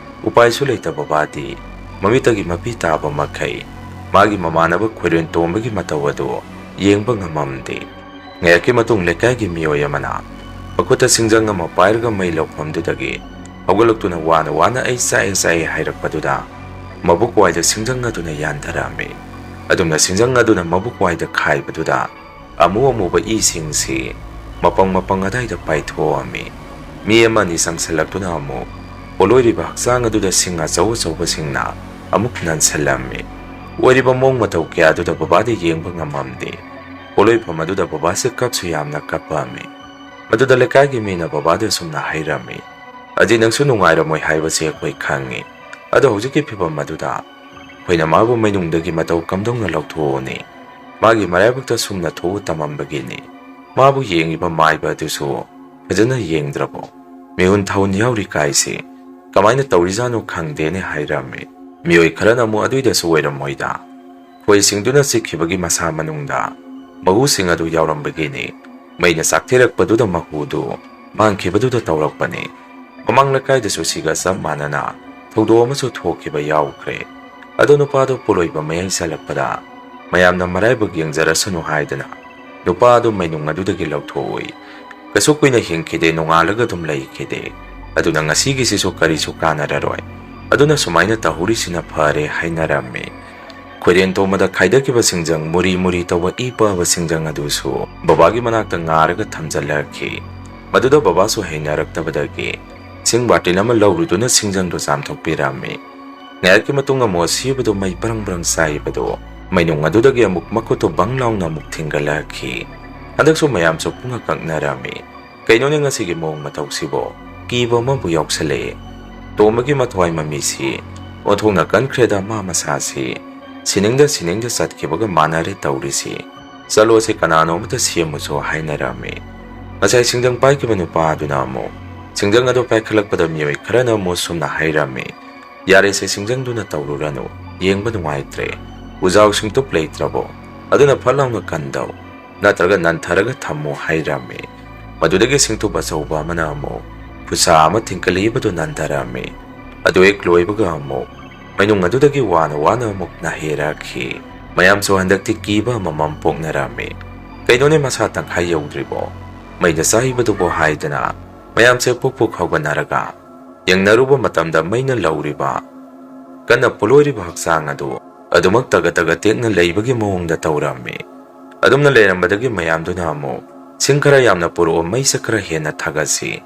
ꯎꯄꯥꯏꯁꯨ ꯂꯩꯇꯕ ꯕꯕꯥꯗꯤ ꯃꯃꯤꯠꯇꯒꯤ ꯃꯄꯤ ꯇꯥꯕ ꯃꯈꯩ ꯃꯥꯒꯤ ꯃꯃꯥꯟꯅꯕ ꯈꯣꯏꯔꯦꯟ ꯇꯣꯝꯕꯒꯤ ꯃꯇꯧ ꯑꯗꯨ ꯌꯦꯡꯕ ꯉꯝꯃꯝꯗꯦ꯫ ꯉꯥꯏꯍꯥꯛꯀꯤ ꯃꯇꯨꯡ ꯂꯩꯀꯥꯏꯒꯤ ꯃꯤꯑꯣꯏ ꯑꯃꯅ ꯃꯈꯨꯠꯇ ꯁꯤꯡꯖꯪ ꯑꯃ ꯄꯥꯏꯔꯒ ꯃꯩ ꯂꯧꯐꯝꯗꯨꯗꯒꯤ ꯍꯧꯒꯠꯂꯛꯇꯨꯅ ꯋꯥꯅ ꯋꯥꯅ "ꯑꯩ ꯆꯥꯛꯑꯦ, ꯆꯥꯛꯑꯦ" ꯍꯥꯏꯔꯛꯄꯗꯨꯗ ꯃꯕꯨꯛ ꯋꯥꯏꯗ ꯁꯤꯡꯖꯪ ꯑꯗꯨꯅ ꯌꯥꯟꯊꯔꯝꯃꯤ꯫ ꯑꯗꯨꯝꯅ ꯁꯤꯡꯖꯪ ꯑꯗꯨꯅ ꯃꯕꯨꯛ ꯋꯥꯏꯗ ꯈꯥꯏꯕꯗꯨꯗ ꯑꯃꯨ ꯑꯃꯨꯕ ꯏꯁꯤꯡꯁꯤ ꯃꯄꯪ ꯃꯄꯪ ꯑꯗꯥꯏꯗ ꯄꯥꯏꯊꯣꯛꯑꯝꯃꯤ꯫ ꯃꯤ ꯑꯃ ꯑꯅꯤ ꯆꯪꯁꯤꯜꯂꯛꯇꯨꯅ ꯑꯃꯨꯛ ꯄꯣꯠꯂꯣꯏꯔꯤꯕ ꯍꯛꯆꯥꯡ ꯑꯗꯨꯗ ꯁꯤꯡ ꯑꯆꯧ ꯑꯆꯧꯕꯁꯤꯡꯅ ꯑꯃꯨꯛ ꯅꯟꯁꯤꯜꯂꯝꯃꯤ꯫ ꯑꯣꯏꯔꯤꯕ ꯃꯑꯣꯡ ꯃꯇꯧ ꯀꯌꯥ ꯑꯗꯨꯗ ꯕꯕꯥꯗꯤ ꯌꯦꯡꯕ ꯉꯝꯃꯝꯗꯦ꯫ ꯄꯣꯠꯂꯣꯏꯐꯝ ꯑꯗꯨꯗ ꯕꯕꯥꯁꯦ ꯀꯞꯁꯨ ꯌꯥꯝꯅ ꯀꯞꯄꯝꯃꯤ꯫ ꯃꯗꯨꯗ ꯂꯩꯀꯥꯏꯒꯤ ꯃꯤꯅ ꯕꯕꯥꯗ ꯑꯁꯨꯝꯅ ꯍꯥꯏꯔꯝꯃꯤ, "ꯑꯗꯤ ꯅꯪꯁꯨ ꯅꯨꯡꯉꯥꯏꯔꯝꯃꯣꯏ ꯍꯥꯏꯕꯁꯦ ꯑꯩꯈꯣꯏ ꯈꯪꯉꯤ꯫ ꯑꯗꯣ ꯍꯧꯖꯤꯛꯀꯤ ꯐꯤꯕꯝ ꯑꯗꯨꯗ ꯑꯩꯈꯣꯏꯅ ꯃꯥꯕꯨ ꯃꯩꯅꯨꯡꯗꯒꯤ ꯃꯇꯧ ꯀꯝꯗꯧꯅ ꯂꯧꯊꯣꯛꯑꯣꯅꯤ? ꯃꯥꯒꯤ ꯃꯔꯥꯏꯕꯛꯇ ꯁꯨꯝꯅ ꯊꯣꯛꯎ ꯇꯝꯃꯝꯕꯒꯤꯅꯤ꯫ ꯃꯥꯕꯨ ꯌꯦꯡꯉꯤꯕ ꯃꯥꯏꯕ ꯑꯗꯨꯁꯨ ꯐꯖꯅ ꯌꯦꯡꯗ꯭ꯔꯕꯣ? ꯃꯤꯍꯨꯟ ꯊꯥꯍꯨꯟ ꯌꯥꯎꯔꯤ ꯀꯥꯏꯁꯦ ꯀꯃꯥꯏꯅ ꯇꯧꯔꯤꯖꯥꯠꯅꯣ ꯈꯪꯗꯦꯅꯦ" ꯍꯥꯏꯔꯝꯃꯤ꯫ ꯃꯤꯑꯣꯏ ꯈꯔꯅ ꯑꯃꯨꯛ ꯑꯗꯨꯏꯗꯁꯨ ꯑꯣꯏꯔꯝꯃꯣꯏꯗ꯫ ꯈꯣꯏꯁꯤꯡꯗꯨꯅ ꯆꯤꯛꯈꯤꯕꯒꯤ ꯃꯁꯥ ꯃꯅꯨꯡꯗ ꯃꯍꯨꯁꯤꯡ ꯑꯗꯨ ꯌꯥꯎꯔꯝꯕꯒꯤꯅꯤ꯫ ꯃꯩꯅ ꯆꯥꯛꯊꯦꯔꯛꯄꯗꯨꯗ ꯃꯍꯨꯗꯨ ꯃꯥꯡꯈꯤꯕꯗꯨꯗ ꯇꯧꯔꯛꯄꯅꯤ꯫ ꯃꯃꯥꯡ ꯂꯩꯀꯥꯏꯗꯁꯨ ꯁꯤꯒ ꯆꯞ ꯃꯥꯟꯅꯅ ꯊꯧꯗꯣꯛ ꯑꯃꯁꯨ ꯊꯣꯛꯈꯤꯕ ꯌꯥꯎꯈ꯭ꯔꯦ꯫ ꯑꯗꯣ ꯅꯨꯄꯥꯗꯣ ꯄꯣꯂꯣꯏꯕ ꯃꯌꯥꯏ ꯆꯜꯂꯛꯄꯗ ꯃꯌꯥꯝꯅ ꯃꯔꯥꯏꯕꯛ ꯌꯦꯡꯖꯔꯁꯅꯨ ꯍꯥꯏꯗꯅ ꯅꯨꯄꯥ ꯑꯗꯨ ꯃꯩꯅꯨꯡ ꯑꯗꯨꯗꯒꯤ ꯂꯧꯊꯣꯛꯎꯏ꯫ ꯀꯩꯁꯨ ꯀꯨꯏꯅ ꯍꯤꯡꯈꯤꯗꯦ, ꯅꯣꯡꯉꯥꯜꯂꯒ ꯑꯗꯨꯝ ꯂꯩꯈꯤꯗꯦ꯫ ꯑꯗꯨꯅ ꯉꯁꯤꯒꯤꯁꯤꯁꯨ ꯀꯔꯤꯁꯨ ꯀꯥꯟꯅꯔꯔꯣꯏ꯫ ꯑꯗꯨꯅ ꯁꯨꯃꯥꯏꯅ ꯇꯧꯍꯧꯔꯤꯁꯤꯅ ꯐꯔꯦ ꯍꯥꯏꯅꯔꯝꯃꯤ꯫ ꯈꯣꯏꯔꯦꯟ ꯇꯣꯝꯕꯗ ꯈꯥꯏꯗꯈꯤꯕ ꯁꯤꯡꯖꯪ ꯃꯨꯔꯤ ꯃꯨꯔꯤ ꯇꯧꯕ ꯏ ꯄꯥꯕ ꯁꯤꯡꯖꯪ ꯑꯗꯨꯁꯨ ꯕꯕꯥꯒꯤ ꯃꯅꯥꯛꯇ ꯉꯥꯔꯒ ꯊꯝꯖꯤꯜꯂꯛꯈꯤ꯫ ꯃꯗꯨꯗ ꯕꯕꯥꯁꯨ ꯍꯩꯅꯔꯛꯇꯕꯗꯒꯤ ꯁꯤꯡ ꯕꯥꯔꯇꯤꯟ ꯑꯃ ꯂꯧꯔꯨꯗꯨꯅ ꯁꯤꯡꯖꯪꯗꯨ ꯆꯥꯝꯊꯣꯛꯄꯤꯔꯝꯃꯤ꯫ ꯉꯥꯏꯍꯥꯛꯀꯤ ꯃꯇꯨꯡ ꯑꯃꯨꯛ ꯑꯁꯤꯕꯗꯨ ꯃꯩ ꯕ꯭ꯔꯪ ꯕ꯭ꯔꯪ ꯆꯥꯏꯕꯗꯨ ꯃꯩꯅꯨꯡ ꯑꯗꯨꯗꯒꯤ ꯑꯃꯨꯛ ꯃꯈꯨꯠꯇꯨ ꯕꯪ ꯂꯥꯎꯅ ꯑꯃꯨꯛ ꯊꯤꯡꯒꯠꯂꯛꯈꯤ꯫ ꯍꯟꯗꯛꯁꯨ ꯃꯌꯥꯝꯁꯨ ꯄꯨꯡꯉꯛ ꯀꯛꯅꯔꯝꯃꯤ꯫ "ꯀꯩꯅꯣꯅꯦ ꯉꯁꯤꯒꯤ ꯃꯑꯣꯡ ꯃꯇꯧꯁꯤꯕꯣ? ꯀꯤꯕ ꯑꯃꯕꯨ ꯌꯥꯎꯁꯜꯂꯛꯑꯦ꯫ ꯇꯣꯝꯕꯒꯤ ꯃꯊ꯭ꯋꯥꯏ ꯃꯃꯤꯁꯤ ꯑꯣꯟꯊꯣꯛꯅ ꯀꯟꯈ꯭ꯔꯦꯗ, ꯃꯥ ꯃꯁꯥꯁꯤ ꯁꯤꯅꯤꯡꯗ ꯁꯤꯅꯤꯡꯗ ꯆꯠꯈꯤꯕꯒ ꯃꯥꯟꯅꯔꯦ ꯇꯧꯔꯤꯁꯤ꯫ ꯆꯠꯂꯣꯁꯦ, ꯀꯅꯥꯅꯣ ꯑꯃꯇ ꯁꯦꯝꯃꯨꯁꯣ" ꯍꯥꯏꯅꯔꯝꯃꯤ꯫ ꯉꯁꯥꯏ ꯁꯤꯡꯖꯪ ꯄꯥꯏꯈꯤꯕ ꯅꯨꯄꯥ ꯑꯗꯨꯅ ꯑꯃꯨꯛ ꯁꯤꯡꯖꯪ ꯑꯗꯨ ꯄꯥꯏꯈꯠꯂꯛꯄꯗ ꯃꯤꯑꯣꯏ ꯈꯔꯅ ꯑꯃꯨꯛ ꯁꯨꯝꯅ ꯍꯥꯏꯔꯝꯃꯤ, "ꯌꯥꯔꯦꯁꯦ, ꯁꯤꯡꯖꯪꯗꯨꯅ ꯇꯧꯔꯨꯔꯅꯨ, ꯌꯦꯡꯕ ꯅꯨꯡꯉꯥꯏꯇ꯭ꯔꯦ꯫ ꯎꯖꯥꯎ ꯁꯤꯡꯇꯨꯞ ꯂꯩꯇ꯭ꯔꯕꯣ? ꯑꯗꯨꯅ ꯐꯠ ꯂꯥꯎꯅ ꯀꯟꯗꯧ, ꯅꯠꯇ꯭ꯔꯒ ꯅꯟꯊꯔꯒ ꯊꯝꯃꯨ" ꯍꯥꯏꯔꯝꯃꯤ꯫ ꯃꯗꯨꯗꯒꯤ ꯁꯤꯡꯇꯨꯞ ꯑꯆꯧꯕ ꯑꯃꯅ ꯑꯃꯨꯛ ꯈꯨꯠꯁꯥ ꯑꯃ ꯊꯤꯡꯀꯠꯂꯛꯏꯕꯗꯨ ꯅꯟꯊꯔꯝꯃꯤ꯫ ꯑꯗꯨ ꯍꯦꯛ ꯂꯣꯏꯕꯒ ꯑꯃꯨꯛ ꯃꯩꯅꯨꯡ ꯑꯗꯨꯗꯒꯤ ꯋꯥꯅ ꯋꯥꯅ ꯑꯃꯨꯛ ꯅꯥꯍꯦꯔꯛꯈꯤ꯫ ꯃꯌꯥꯝꯁꯨ ꯍꯟꯗꯛꯇꯤ ꯀꯤꯕ ꯑꯃꯃꯝ ꯄꯣꯛꯅꯔꯝꯃꯤ꯫ "ꯀꯩꯅꯣꯅꯦ, ꯃꯁꯥ ꯇꯪꯈꯥꯏ ꯌꯧꯗ꯭ꯔꯤꯕꯣ? ꯃꯩꯗ ꯆꯥꯏꯕꯗꯨꯕꯨ?" ꯍꯥꯏꯗꯅ ꯃꯌꯥꯝꯁꯦ ꯄꯨꯛ ꯄꯨꯛ ꯍꯧꯒꯠꯅꯔꯒ ꯌꯦꯡꯅꯔꯨꯕ ꯃꯇꯝꯗ ꯃꯩꯅ ꯂꯧꯔꯤꯕ ꯀꯟꯅ ꯄꯣꯂꯣꯏꯔꯤꯕ ꯍꯛꯆꯥꯡ ꯑꯗꯨ ꯑꯗꯨꯃꯛ ꯇꯒꯠ ꯇꯒꯠ ꯇꯦꯛꯅ ꯂꯩꯕꯒꯤ ꯃꯑꯣꯡꯗ ꯇꯧꯔꯝꯃꯤ꯫ ꯑꯗꯨꯝꯅ ꯂꯩꯔꯝꯕꯗꯒꯤ ꯃꯌꯥꯝꯗꯨꯅ ꯑꯃꯨꯛ ꯁꯤꯡ ꯈꯔ ꯌꯥꯝꯅ ꯄꯨꯔꯛꯑꯣ, ꯃꯩꯁꯦ ꯈꯔ ꯍꯦꯟꯅ ꯊꯥꯒꯠꯁꯤ꯫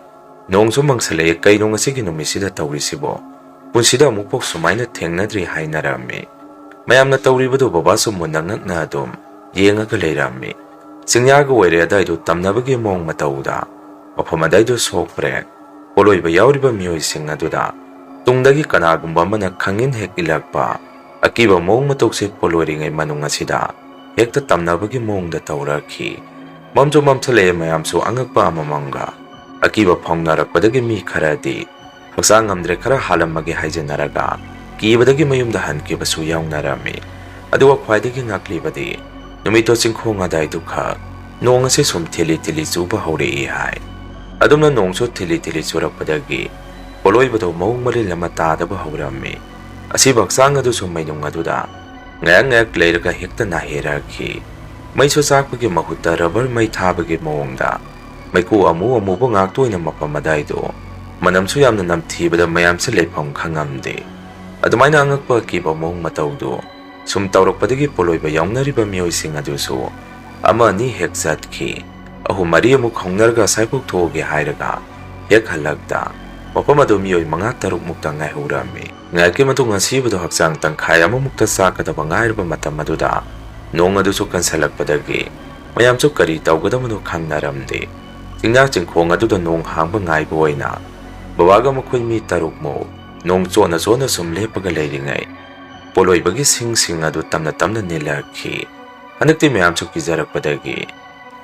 ꯅꯣꯡꯁꯨ ꯃꯪꯁꯤꯜꯂꯛꯑꯦ, ꯀꯩꯅꯣ ꯉꯁꯤꯒꯤ ꯅꯨꯃꯤꯠꯁꯤꯗ ꯇꯧꯔꯤꯁꯤꯕꯣ? ꯄꯨꯟꯁꯤꯗ ꯑꯃꯨꯛꯐꯥꯎ ꯁꯨꯃꯥꯏꯅ ꯊꯦꯡꯅꯗ꯭ꯔꯤ ꯍꯥꯏꯅꯔꯝꯃꯤ꯫ ꯃꯌꯥꯝꯅ ꯇꯧꯔꯤꯕꯗꯨ ꯕꯕꯥꯁꯨ ꯃꯨꯟꯅ ꯉꯛꯅ ꯑꯗꯨꯝ ꯌꯦꯡꯉꯒ ꯂꯩꯔꯝꯃꯤ꯫ ꯆꯤꯡꯌꯥꯒ ꯑꯣꯏꯔꯦ ꯑꯗꯥꯏꯗꯨ ꯇꯝꯅꯕꯒꯤ ꯃꯑꯣꯡ ꯃꯇꯧꯗ ꯃꯐꯝ ꯑꯗꯥꯏꯗꯨ ꯁꯣꯛꯄ꯭ꯔꯦ꯫ ꯄꯣꯂꯣꯏꯕ ꯌꯥꯎꯔꯤꯕ ꯃꯤꯑꯣꯏꯁꯤꯡ ꯑꯗꯨꯗ ꯇꯨꯡꯗꯒꯤ ꯀꯅꯥꯒꯨꯝꯕ ꯑꯃꯅ ꯈꯪꯏꯟ ꯍꯦꯛ ꯏꯜꯂꯛꯄ ꯑꯀꯤꯕ ꯃꯑꯣꯡ ꯃꯇꯧꯁꯦ ꯄꯣꯂꯣꯏꯔꯤꯉꯩ ꯃꯅꯨꯡ ꯑꯁꯤꯗ ꯍꯦꯛꯇ ꯇꯝꯅꯕꯒꯤ ꯃꯑꯣꯡꯗ ꯇꯧꯔꯛꯈꯤ꯫ ꯃꯝꯁꯨ ꯃꯝꯁꯤꯜꯂꯛꯑꯦ, ꯃꯌꯥꯝꯁꯨ ꯑꯉꯛꯄ ꯑꯃꯃꯝꯒ ꯑꯀꯤꯕ ꯐꯥꯎꯅꯔꯛꯄꯗꯒꯤ ꯃꯤ ꯈꯔꯗꯤ ꯍꯛꯆꯥꯡ ꯉꯝꯗ꯭ꯔꯦ, ꯈꯔ ꯍꯥꯜꯂꯝꯃꯒꯦ ꯍꯥꯏꯖꯅꯔꯒ ꯀꯤꯕꯗꯒꯤ ꯃꯌꯨꯝꯗ ꯍꯟꯈꯤꯕꯁꯨ ꯌꯥꯎꯅꯔꯝꯃꯤ꯫ ꯑꯗꯨꯒ ꯈ꯭ꯋꯥꯏꯗꯒꯤ ꯉꯛꯂꯤꯕꯗꯤ ꯅꯨꯃꯤꯠꯇꯣ ꯆꯤꯡꯈꯣꯡ ꯑꯗꯥꯏꯗꯨꯈꯛ ꯅꯣꯡ ꯑꯁꯤ ꯁꯨꯝ ꯊꯤꯂꯤ ꯊꯤꯂꯤ ꯆꯨꯕ ꯍꯧꯔꯛꯏ ꯍꯥꯏ꯫ ꯑꯗꯨꯝꯅ ꯅꯣꯡꯁꯨ ꯊꯤꯂꯤ ꯊꯤꯂꯤ ꯆꯨꯔꯛꯄꯗꯒꯤ ꯄꯣꯂꯣꯏꯕꯗꯣ ꯃꯑꯣꯡ ꯃꯔꯤꯜ ꯑꯃ ꯇꯥꯗꯕ ꯍꯧꯔꯝꯃꯤ꯫ ꯑꯁꯤꯕ ꯍꯛꯆꯥꯡ ꯑꯗꯨꯁꯨ ꯃꯩꯅꯨꯡ ꯑꯗꯨꯗ ꯉꯥꯏꯍꯥꯛ ꯉꯥꯏꯍꯥꯛ ꯂꯩꯔꯒ ꯍꯦꯛꯇ ꯅꯥꯍꯦꯔꯛꯈꯤ꯫ ꯃꯩꯁꯨ ꯆꯥꯛꯄꯒꯤ ꯃꯍꯨꯠꯇ ꯔꯕꯔ ꯃꯩ ꯊꯥꯕꯒꯤ ꯃꯑꯣꯡꯗ ꯃꯩꯈꯨ ꯑꯃꯨ ꯑꯃꯨꯕ ꯉꯥꯛꯇ ꯑꯣꯏꯅ ꯃꯐꯝ ꯑꯗꯥꯏꯗꯣ ꯃꯅꯝꯁꯨ ꯌꯥꯝꯅ ꯅꯝꯊꯤꯕꯗ ꯃꯌꯥꯝꯁꯦ ꯂꯩꯐꯝ ꯈꯪꯉꯝꯗꯦ꯫ ꯑꯗꯨꯃꯥꯏꯅ ꯑꯉꯛꯄ ꯑꯀꯤꯕ ꯃꯑꯣꯡ ꯃꯇꯧꯗꯨ ꯁꯨꯝ ꯇꯧꯔꯛꯄꯗꯒꯤ ꯄꯣꯂꯣꯏꯕ ꯌꯥꯎꯅꯔꯤꯕ ꯃꯤꯑꯣꯏꯁꯤꯡ ꯑꯗꯨꯁꯨ ꯑꯃ ꯑꯅꯤ ꯍꯦꯛ ꯆꯠꯈꯤ꯫ ꯑꯍꯨꯝ ꯃꯔꯤ ꯑꯃꯨꯛ ꯍꯧꯅꯔꯒ ꯑꯁꯥꯏꯐꯥꯎ ꯊꯣꯛꯑꯒꯦ ꯍꯥꯏꯔꯒ ꯍꯦꯛ ꯍꯜꯂꯛꯇ ꯃꯐꯝ ꯑꯗꯨ ꯃꯤꯑꯣꯏ ꯃꯉꯥ ꯇꯔꯨꯛ ꯃꯨꯛꯇ ꯉꯥꯏꯍꯧꯔꯝꯃꯤ꯫ ꯉꯥꯏꯍꯥꯛꯀꯤ ꯃꯇꯨꯡ ꯑꯁꯤꯕꯗꯨ ꯍꯛꯆꯥꯡ ꯇꯪꯈꯥꯏ ꯑꯃꯃꯨꯛꯇ ꯆꯥꯛꯀꯗꯕ ꯉꯥꯏꯔꯕ ꯃꯇꯝ ꯑꯗꯨꯗ ꯅꯣꯡ ꯑꯗꯨꯁꯨ ꯀꯟꯁꯤꯜꯂꯛꯄꯗꯒꯤ ꯃꯌꯥꯝꯁꯨ ꯀꯔꯤ ꯇꯧꯒꯗꯕꯅꯣ ꯈꯪꯅꯔꯝꯗꯦ꯫ ꯆꯤꯡꯌꯥ ꯆꯤꯡꯈꯣꯡ ꯑꯗꯨꯗ ꯅꯣꯡ ꯍꯥꯡꯕ ꯉꯥꯏꯕ ꯑꯣꯏꯅ ꯕꯕꯥꯒ ꯃꯈꯣꯏ ꯃꯤ ꯇꯔꯨꯛꯃꯨꯛ ꯅꯣꯡ ꯆꯣꯠꯅ ꯆꯣꯠꯅ ꯁꯨꯝ ꯂꯦꯞꯄꯒ ꯂꯩꯔꯤꯉꯩ ꯄꯣꯂꯣꯏꯕꯒꯤ ꯁꯤꯡꯁꯤꯡ ꯑꯗꯨ ꯇꯞꯅ ꯇꯞꯅ ꯅꯤꯜꯂꯛꯈꯤ꯫ ꯍꯟꯗꯛꯇꯤ ꯃꯌꯥꯝꯁꯨ ꯀꯤꯖꯔꯛꯄꯗꯒꯤ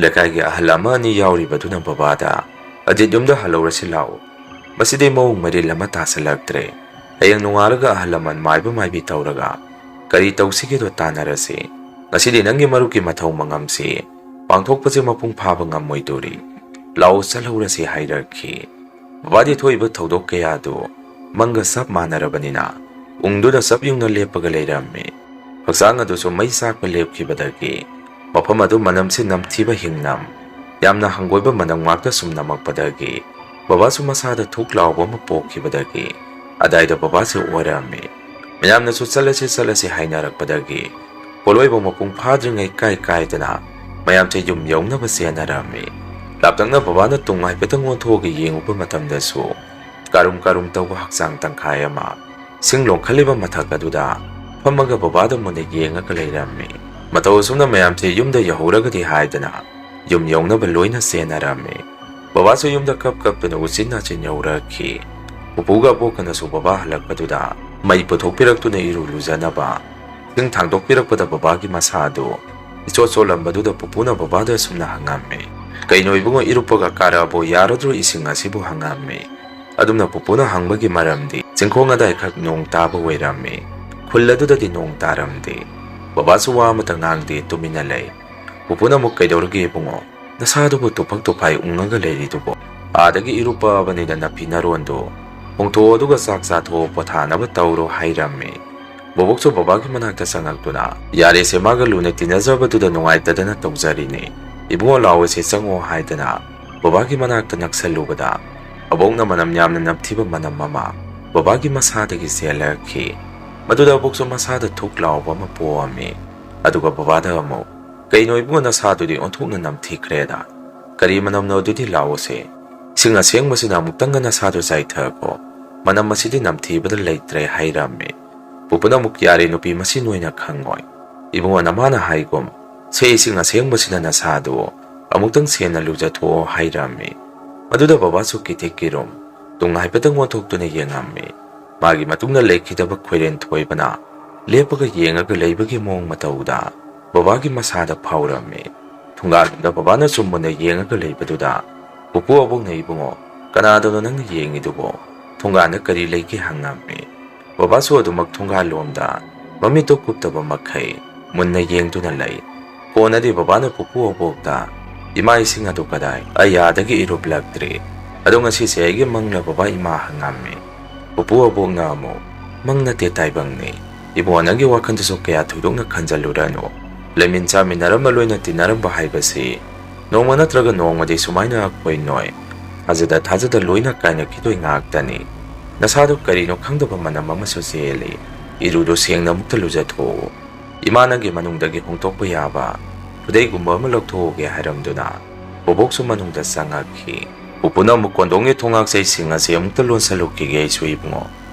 ꯂꯩꯀꯥꯏꯒꯤ ꯑꯍꯜ ꯑꯃ ꯑꯅꯤ ꯌꯥꯎꯔꯤꯕꯗꯨꯅ ꯕꯕꯥꯗ, "ꯑꯖꯤꯠ ꯌꯨꯝꯗ ꯍꯜꯍꯧꯔꯁꯤ ꯂꯥꯛꯎ꯫ ꯃꯁꯤꯗꯤ ꯃꯑꯣꯡ ꯃꯔꯤꯜ ꯑꯃ ꯇꯥꯁꯤꯜꯂꯛꯇ꯭ꯔꯦ꯫ ꯍꯌꯦꯡ ꯅꯣꯡꯉꯥꯜꯂꯒ ꯑꯍꯜ ꯂꯃꯟ ꯃꯥꯏꯕ ꯃꯥꯏꯕꯤ ꯇꯧꯔꯒ ꯀꯔꯤ ꯇꯧꯁꯤꯒꯦꯗꯣ ꯇꯥꯟꯅꯔꯁꯤ꯫ ꯉꯁꯤꯗꯤ ꯅꯪꯒꯤ ꯃꯔꯨꯞꯀꯤ ꯃꯊꯧ ꯃꯉꯝꯁꯤ ꯄꯥꯡꯊꯣꯛꯄꯁꯦ ꯃꯄꯨꯡ ꯐꯥꯕ ꯉꯝꯃꯣꯏꯗꯣꯔꯤ꯫ ꯂꯥꯛꯑꯣ, ꯆꯠꯍꯧꯔꯁꯤ" ꯍꯥꯏꯔꯛꯈꯤ꯫ ꯕꯕꯥꯗꯤ ꯊꯣꯛꯏꯕ ꯊꯧꯗꯣꯛ ꯀꯌꯥꯗꯨ ꯃꯪꯒ ꯆꯞ ꯃꯥꯟꯅꯔꯕꯅꯤꯅ ꯎꯪꯗꯨꯅ ꯆꯞ ꯌꯨꯡꯅ ꯂꯦꯞꯄꯒ ꯂꯩꯔꯝꯃꯤ꯫ ꯍꯛꯆꯥꯡ ꯑꯗꯨꯁꯨ ꯃꯩ ꯆꯥꯛꯄ ꯂꯦꯞꯈꯤꯕꯗꯒꯤ ꯃꯐꯝ ꯑꯗꯨ ꯃꯅꯝꯁꯤ ꯅꯝꯊꯤꯕ ꯍꯤꯡꯅꯝ, ꯌꯥꯝꯅ ꯍꯪꯒꯣꯏꯕ ꯃꯅꯝ ꯉꯥꯛꯇ ꯁꯨꯝ ꯅꯝꯃꯛꯄꯗꯒꯤ ꯕꯕꯥꯁꯨ ꯃꯁꯥꯗ ꯊꯨꯛ ꯂꯥꯎꯕ ꯑꯃ ꯄꯣꯛꯈꯤꯕꯗꯒꯤ ꯑꯗꯥꯏꯗ ꯕꯕꯥꯁꯤ ꯑꯣꯏꯔꯝꯃꯤ꯫ ꯃꯌꯥꯝꯅꯁꯨ "ꯆꯠꯂꯁꯤ, ꯆꯠꯂꯁꯤ" ꯍꯥꯏꯅꯔꯛꯄꯗꯒꯤ ꯄꯣꯠꯂꯣꯏꯕ ꯃꯄꯨꯡ ꯐꯥꯗ꯭ꯔꯤꯉꯩ ꯀꯥꯏ ꯀꯥꯏꯗꯅ ꯃꯌꯥꯝꯁꯦ ꯌꯨꯝ ꯌꯧꯅꯕ ꯆꯦꯟꯅꯔꯝꯃꯤ꯫ ꯂꯥꯞꯇꯛꯅ ꯕꯕꯥꯅ ꯇꯨꯡ ꯍꯥꯏꯐꯦꯠꯇꯪ ꯑꯣꯟꯊꯣꯛꯑꯒ ꯌꯦꯡꯉꯨꯕ ꯃꯇꯝꯗꯁꯨ ꯀꯥꯔꯨꯝ ꯀꯥꯔꯨꯝ ꯇꯧꯕ ꯍꯛꯆꯥꯡ ꯇꯪꯈꯥꯏ ꯑꯃ ꯁꯤꯡ ꯂꯣꯡꯈꯠꯂꯤꯕ ꯃꯊꯛ ꯑꯗꯨꯗ ꯐꯝꯃꯒ ꯕꯕꯥꯗ ꯃꯨꯟꯅ ꯌꯦꯡꯉꯒ ꯂꯩꯔꯝꯃꯤ꯫ ꯃꯇꯧ ꯑꯁꯨꯝꯅ ꯃꯌꯥꯝꯁꯦ ꯌꯨꯝꯗ ꯌꯧꯍꯧꯔꯒꯗꯤ ꯍꯥꯏꯗꯅ ꯌꯨꯝ ꯌꯧꯅꯕ ꯂꯣꯏꯅ ꯆꯦꯟꯅꯔꯝꯃꯤ꯫ ꯕꯕꯥꯁꯨ ꯌꯨꯝꯗ ꯀꯞ ꯀꯞꯇꯨꯅ ꯎꯆꯤꯟ ꯅꯥꯆꯤꯟ ꯌꯧꯔꯛꯈꯤ꯫ ꯄꯨꯄꯨꯒ ꯑꯕꯣꯛꯀꯅꯁꯨ ꯕꯕꯥ ꯍꯜꯂꯛꯄꯗꯨꯗ ꯃꯩ ꯄꯨꯊꯣꯛꯄꯤꯔꯛꯇꯨꯅ ꯏꯔꯨ ꯂꯨꯖꯅꯕ ꯏꯁꯤꯡ ꯊꯥꯡꯗꯣꯛꯄꯤꯔꯛꯄꯗ ꯕꯕꯥꯒꯤ ꯃꯁꯥ ꯑꯗꯨ ꯏꯆꯣꯠ ꯆꯣꯠꯂꯝꯕꯗꯨꯗ ꯄꯨꯄꯨꯅ ꯕꯕꯥꯗ ꯑꯁꯨꯝꯅ ꯍꯪꯉꯝꯃꯤ, "ꯀꯩꯅꯣ ꯏꯕꯨꯡꯉꯣ, ꯏꯔꯨꯞꯄꯒ ꯀꯥꯔꯛꯑꯕꯣ? ꯌꯥꯔꯗ꯭ꯔꯣ ꯏꯁꯤꯡ ꯑꯁꯤꯕꯨ?" ꯍꯪꯉꯝꯃꯤ꯫ ꯑꯗꯨꯝꯅ ꯄꯨꯄꯨꯅ ꯍꯪꯕꯒꯤ ꯃꯔꯝꯗꯤ ꯆꯤꯡꯈꯣꯡ ꯑꯗꯥꯏꯈꯛ ꯅꯣꯡ ꯇꯥꯕ ꯑꯣꯏꯔꯝꯃꯤ꯫ ꯈꯨꯜ ꯑꯗꯨꯗꯗꯤ ꯅꯣꯡ ꯇꯥꯔꯝꯗꯦ꯫ ꯕꯕꯥꯁꯨ ꯋꯥ ꯑꯃꯠꯇ ꯉꯥꯡꯗꯦ, ꯇꯨꯃꯤꯟꯅ ꯂꯩ꯫ ꯄꯨꯄꯨꯅ ꯑꯃꯨꯛ, "ꯀꯩꯗꯧꯔꯒꯦ ꯏꯕꯨꯡꯉꯣ? ꯅꯁꯥꯗꯨꯕꯨ ꯇꯨꯐꯛ ꯇꯨꯐꯥꯏ ꯎꯪꯉꯒ ꯂꯩꯔꯤꯗꯨꯕꯣ? ꯑꯥꯗꯒꯤ ꯏꯔꯨꯞꯄꯕꯅꯤꯅ ꯅꯐꯤ ꯅꯔꯣꯟꯗꯣ ꯍꯣꯡꯗꯣꯛꯑꯣ, ꯑꯗꯨꯒ ꯆꯥꯛ ꯆꯥꯊꯣꯛꯑꯣ, ꯄꯣꯊꯥꯅꯕ ꯇꯧꯔꯣ" ꯍꯥꯏꯔꯝꯃꯤ꯫ ꯕꯣꯕꯣꯛꯁꯨ ꯕꯕꯥꯒꯤ ꯃꯅꯥꯛꯇ ꯆꯪꯉꯛꯇꯨꯅ, "ꯌꯥꯔꯦꯁꯦ, ꯃꯥꯒ ꯂꯨꯅ ꯇꯤꯟꯅꯖꯕꯗꯨꯗ ꯅꯨꯡꯉꯥꯏꯇꯗꯅ ꯇꯧꯖꯔꯤꯅꯤ꯫ ꯏꯕꯨꯡꯉꯣ, ꯂꯥꯛꯑꯣꯁꯦ, ꯆꯪꯉꯣ" ꯍꯥꯏꯗꯅ ꯕꯕꯥꯒꯤ ꯃꯅꯥꯛꯇ ꯅꯛꯁꯜꯂꯨꯕꯗ ꯑꯕꯣꯛꯅ ꯃꯅꯝ ꯌꯥꯝꯅ ꯅꯝꯊꯤꯕ ꯃꯅꯝ ꯑꯃ ꯕꯕꯥꯒꯤ ꯃꯁꯥꯗꯒꯤ ꯆꯦꯜꯂꯛꯈꯤ꯫ ꯃꯗꯨꯗ ꯑꯕꯣꯛꯁꯨ ꯃꯁꯥꯗ ꯊꯨꯛ ꯂꯥꯎꯕ ꯑꯃ ꯄꯣꯛꯑꯝꯃꯤ꯫ ꯑꯗꯨꯒ ꯕꯕꯥꯗ ꯑꯃꯨꯛ, "ꯀꯩꯅꯣ ꯏꯕꯨꯡꯉꯣ, ꯅꯁꯥꯗꯨꯗꯤ ꯑꯣꯟꯊꯣꯛꯅ ꯅꯝꯊꯤꯈ꯭ꯔꯦꯗ꯫ ꯀꯔꯤ ꯃꯅꯝꯅꯣ ꯑꯗꯨꯗꯤ? ꯂꯥꯛꯑꯣꯁꯦ, ꯏꯁꯤꯡ ꯑꯁꯦꯡꯕꯁꯤꯅ ꯑꯃꯨꯛꯇꯪꯒ ꯅꯁꯥꯗꯣ ꯆꯥꯏꯊꯈꯣ꯫ ꯃꯅꯝ ꯑꯁꯤꯗꯤ ꯅꯝꯊꯤꯕꯗ ꯂꯩꯇ꯭ꯔꯦ" ꯍꯥꯏꯔꯝꯃꯤ꯫ ꯄꯨꯄꯨꯅ ꯑꯃꯨꯛ, "ꯌꯥꯔꯦ ꯅꯨꯄꯤ, ꯃꯁꯤ ꯅꯣꯏꯅ ꯈꯪꯉꯣꯏ꯫ ꯏꯕꯨꯡꯉꯣ, ꯅꯃꯥꯅ ꯍꯥꯏꯒꯨꯝ, ꯁꯦ, ꯏꯁꯤꯡ ꯑꯁꯦꯡꯕꯁꯤꯅ ꯅꯁꯥꯗꯨ ꯑꯃꯨꯛꯇꯪ ꯁꯦꯡꯅ ꯂꯨꯖꯊꯣꯛꯑꯣ" ꯍꯥꯏꯔꯝꯃꯤ꯫ ꯃꯗꯨꯗ ꯕꯕꯥꯁꯨ ꯀꯤꯊꯤꯛ ꯀꯤꯔꯨꯝ ꯇꯨꯡ ꯍꯥꯏꯐꯦꯠꯇꯪ ꯑꯣꯟꯊꯣꯛꯇꯨꯅ ꯌꯦꯡꯉꯝꯃꯤ꯫ ꯃꯥꯒꯤ ꯃꯇꯨꯡꯗ ꯂꯩꯈꯤꯗꯕ ꯈꯣꯏꯔꯦꯟ ꯊꯣꯏꯕꯅ ꯂꯦꯞꯄꯒ ꯌꯦꯡꯉꯒ ꯂꯩꯕꯒꯤ ꯃꯑꯣꯡ ꯃꯇꯧꯗ ꯕꯕꯥꯒꯤ ꯃꯁꯥꯗ ꯐꯥꯎꯔꯝꯃꯤ꯫ ꯊꯣꯡꯒꯥꯜꯗ ꯕꯕꯥꯅ ꯁꯨꯝ ꯃꯨꯟꯅ ꯌꯦꯡꯉꯒ ꯂꯩꯕꯗꯨꯗ ꯄꯨꯄꯨ ꯑꯕꯣꯛꯅ, "ꯏꯕꯨꯡꯉꯣ, ꯀꯅꯥꯗꯅꯣ ꯅꯪꯅ ꯌꯦꯡꯉꯤꯗꯨꯕꯣ? ꯊꯣꯡꯒꯥꯜꯗ ꯀꯔꯤ ꯂꯩꯒꯦ?" ꯍꯪꯉꯝꯃꯤ꯫ ꯕꯕꯥꯁꯨ ꯑꯗꯨꯃꯛ ꯊꯣꯡꯒꯥꯜꯂꯣꯝꯗ ꯃꯃꯤꯠꯇꯨ ꯀꯨꯞꯇꯕ ꯃꯈꯩ ꯃꯨꯟꯅ ꯌꯦꯡꯗꯨꯅ ꯂꯩ꯫ ꯀꯣꯟꯅꯗꯤ ꯕꯕꯥꯅ ꯄꯨꯄꯨ ꯑꯕꯣꯛꯇ, "ꯏꯃꯥ, ꯏꯁꯤꯡ ꯑꯗꯨ ꯀꯗꯥꯏ? ꯑꯩ ꯑꯥꯗꯒꯤ ꯏꯔꯨꯞꯂꯛꯇ꯭ꯔꯤ꯫ ꯑꯗꯣ ꯉꯁꯤꯁꯦ ꯑꯩꯒꯤ ꯃꯪꯂ ꯕꯕꯥ?" ꯏꯃꯥ ꯍꯪꯉꯝꯃꯤ꯫ ꯄꯨꯄꯨ ꯑꯕꯣꯛꯅ ꯑꯃꯨꯛ, "ꯃꯪ ꯅꯠꯇꯦ, ꯇꯥꯏꯕꯪꯅꯤ꯫ "ꯏꯕꯨꯡꯉꯣ, ꯅꯪꯒꯤ ꯋꯥꯈꯜꯗꯁꯨ ꯀꯌꯥ ꯊꯣꯏꯗꯣꯛꯅ ꯈꯟꯖꯜꯂꯨꯔꯅꯨ꯫ ꯂꯩꯃꯤꯟ ꯆꯥꯃꯤꯟꯅꯔꯝꯕ, ꯂꯣꯏꯅ ꯇꯤꯟꯅꯔꯝꯕ ꯍꯥꯏꯕꯁꯤ ꯅꯣꯡꯃ ꯅꯠꯇ꯭ꯔꯒ ꯅꯣꯡꯃꯗꯤ ꯁꯨꯃꯥꯏꯅ ꯑꯩꯈꯣꯏ ꯅꯣꯏ ꯊꯥꯖꯗ ꯊꯥꯖꯗ ꯂꯣꯏꯅ ꯀꯥꯏꯅꯈꯤꯗꯣꯏ ꯉꯥꯛꯇꯅꯤ꯫ ꯅꯁꯥꯗꯣ ꯀꯔꯤꯅꯣ ꯈꯪꯗꯕ ꯃꯅꯝ ꯑꯃꯁꯨ ꯆꯦꯜꯂꯤ꯫ ꯏꯔꯨꯗꯣ ꯁꯦꯡꯅ ꯑꯃꯨꯛꯇ ꯂꯨꯖꯊꯣꯛꯎ꯫ ꯏꯃꯥ ꯅꯪꯒꯤ ꯃꯅꯨꯡꯗꯒꯤ ꯍꯣꯡꯗꯣꯛꯄ ꯌꯥꯕ ꯈꯨꯗꯩꯒꯨꯝꯕ ꯑꯃ ꯂꯧꯊꯣꯛꯎꯒꯦ" ꯍꯥꯏꯔꯝꯗꯨꯅ ꯕꯣꯕꯣꯛꯁꯨ ꯃꯅꯨꯡꯗ ꯆꯪꯉꯛꯈꯤ꯫ ꯄꯨꯄꯨꯅ ꯑꯃꯨꯛ ꯀꯣꯟꯗꯣꯡꯒꯤ ꯊꯣꯡꯉꯥꯛꯆꯩꯁꯤꯡ ꯑꯁꯤ ꯑꯃꯨꯛꯇ ꯂꯣꯟꯁꯜꯂꯨꯈꯤꯒꯦ ꯑꯩꯁꯨ ꯏꯕꯨꯡꯉꯣ꯫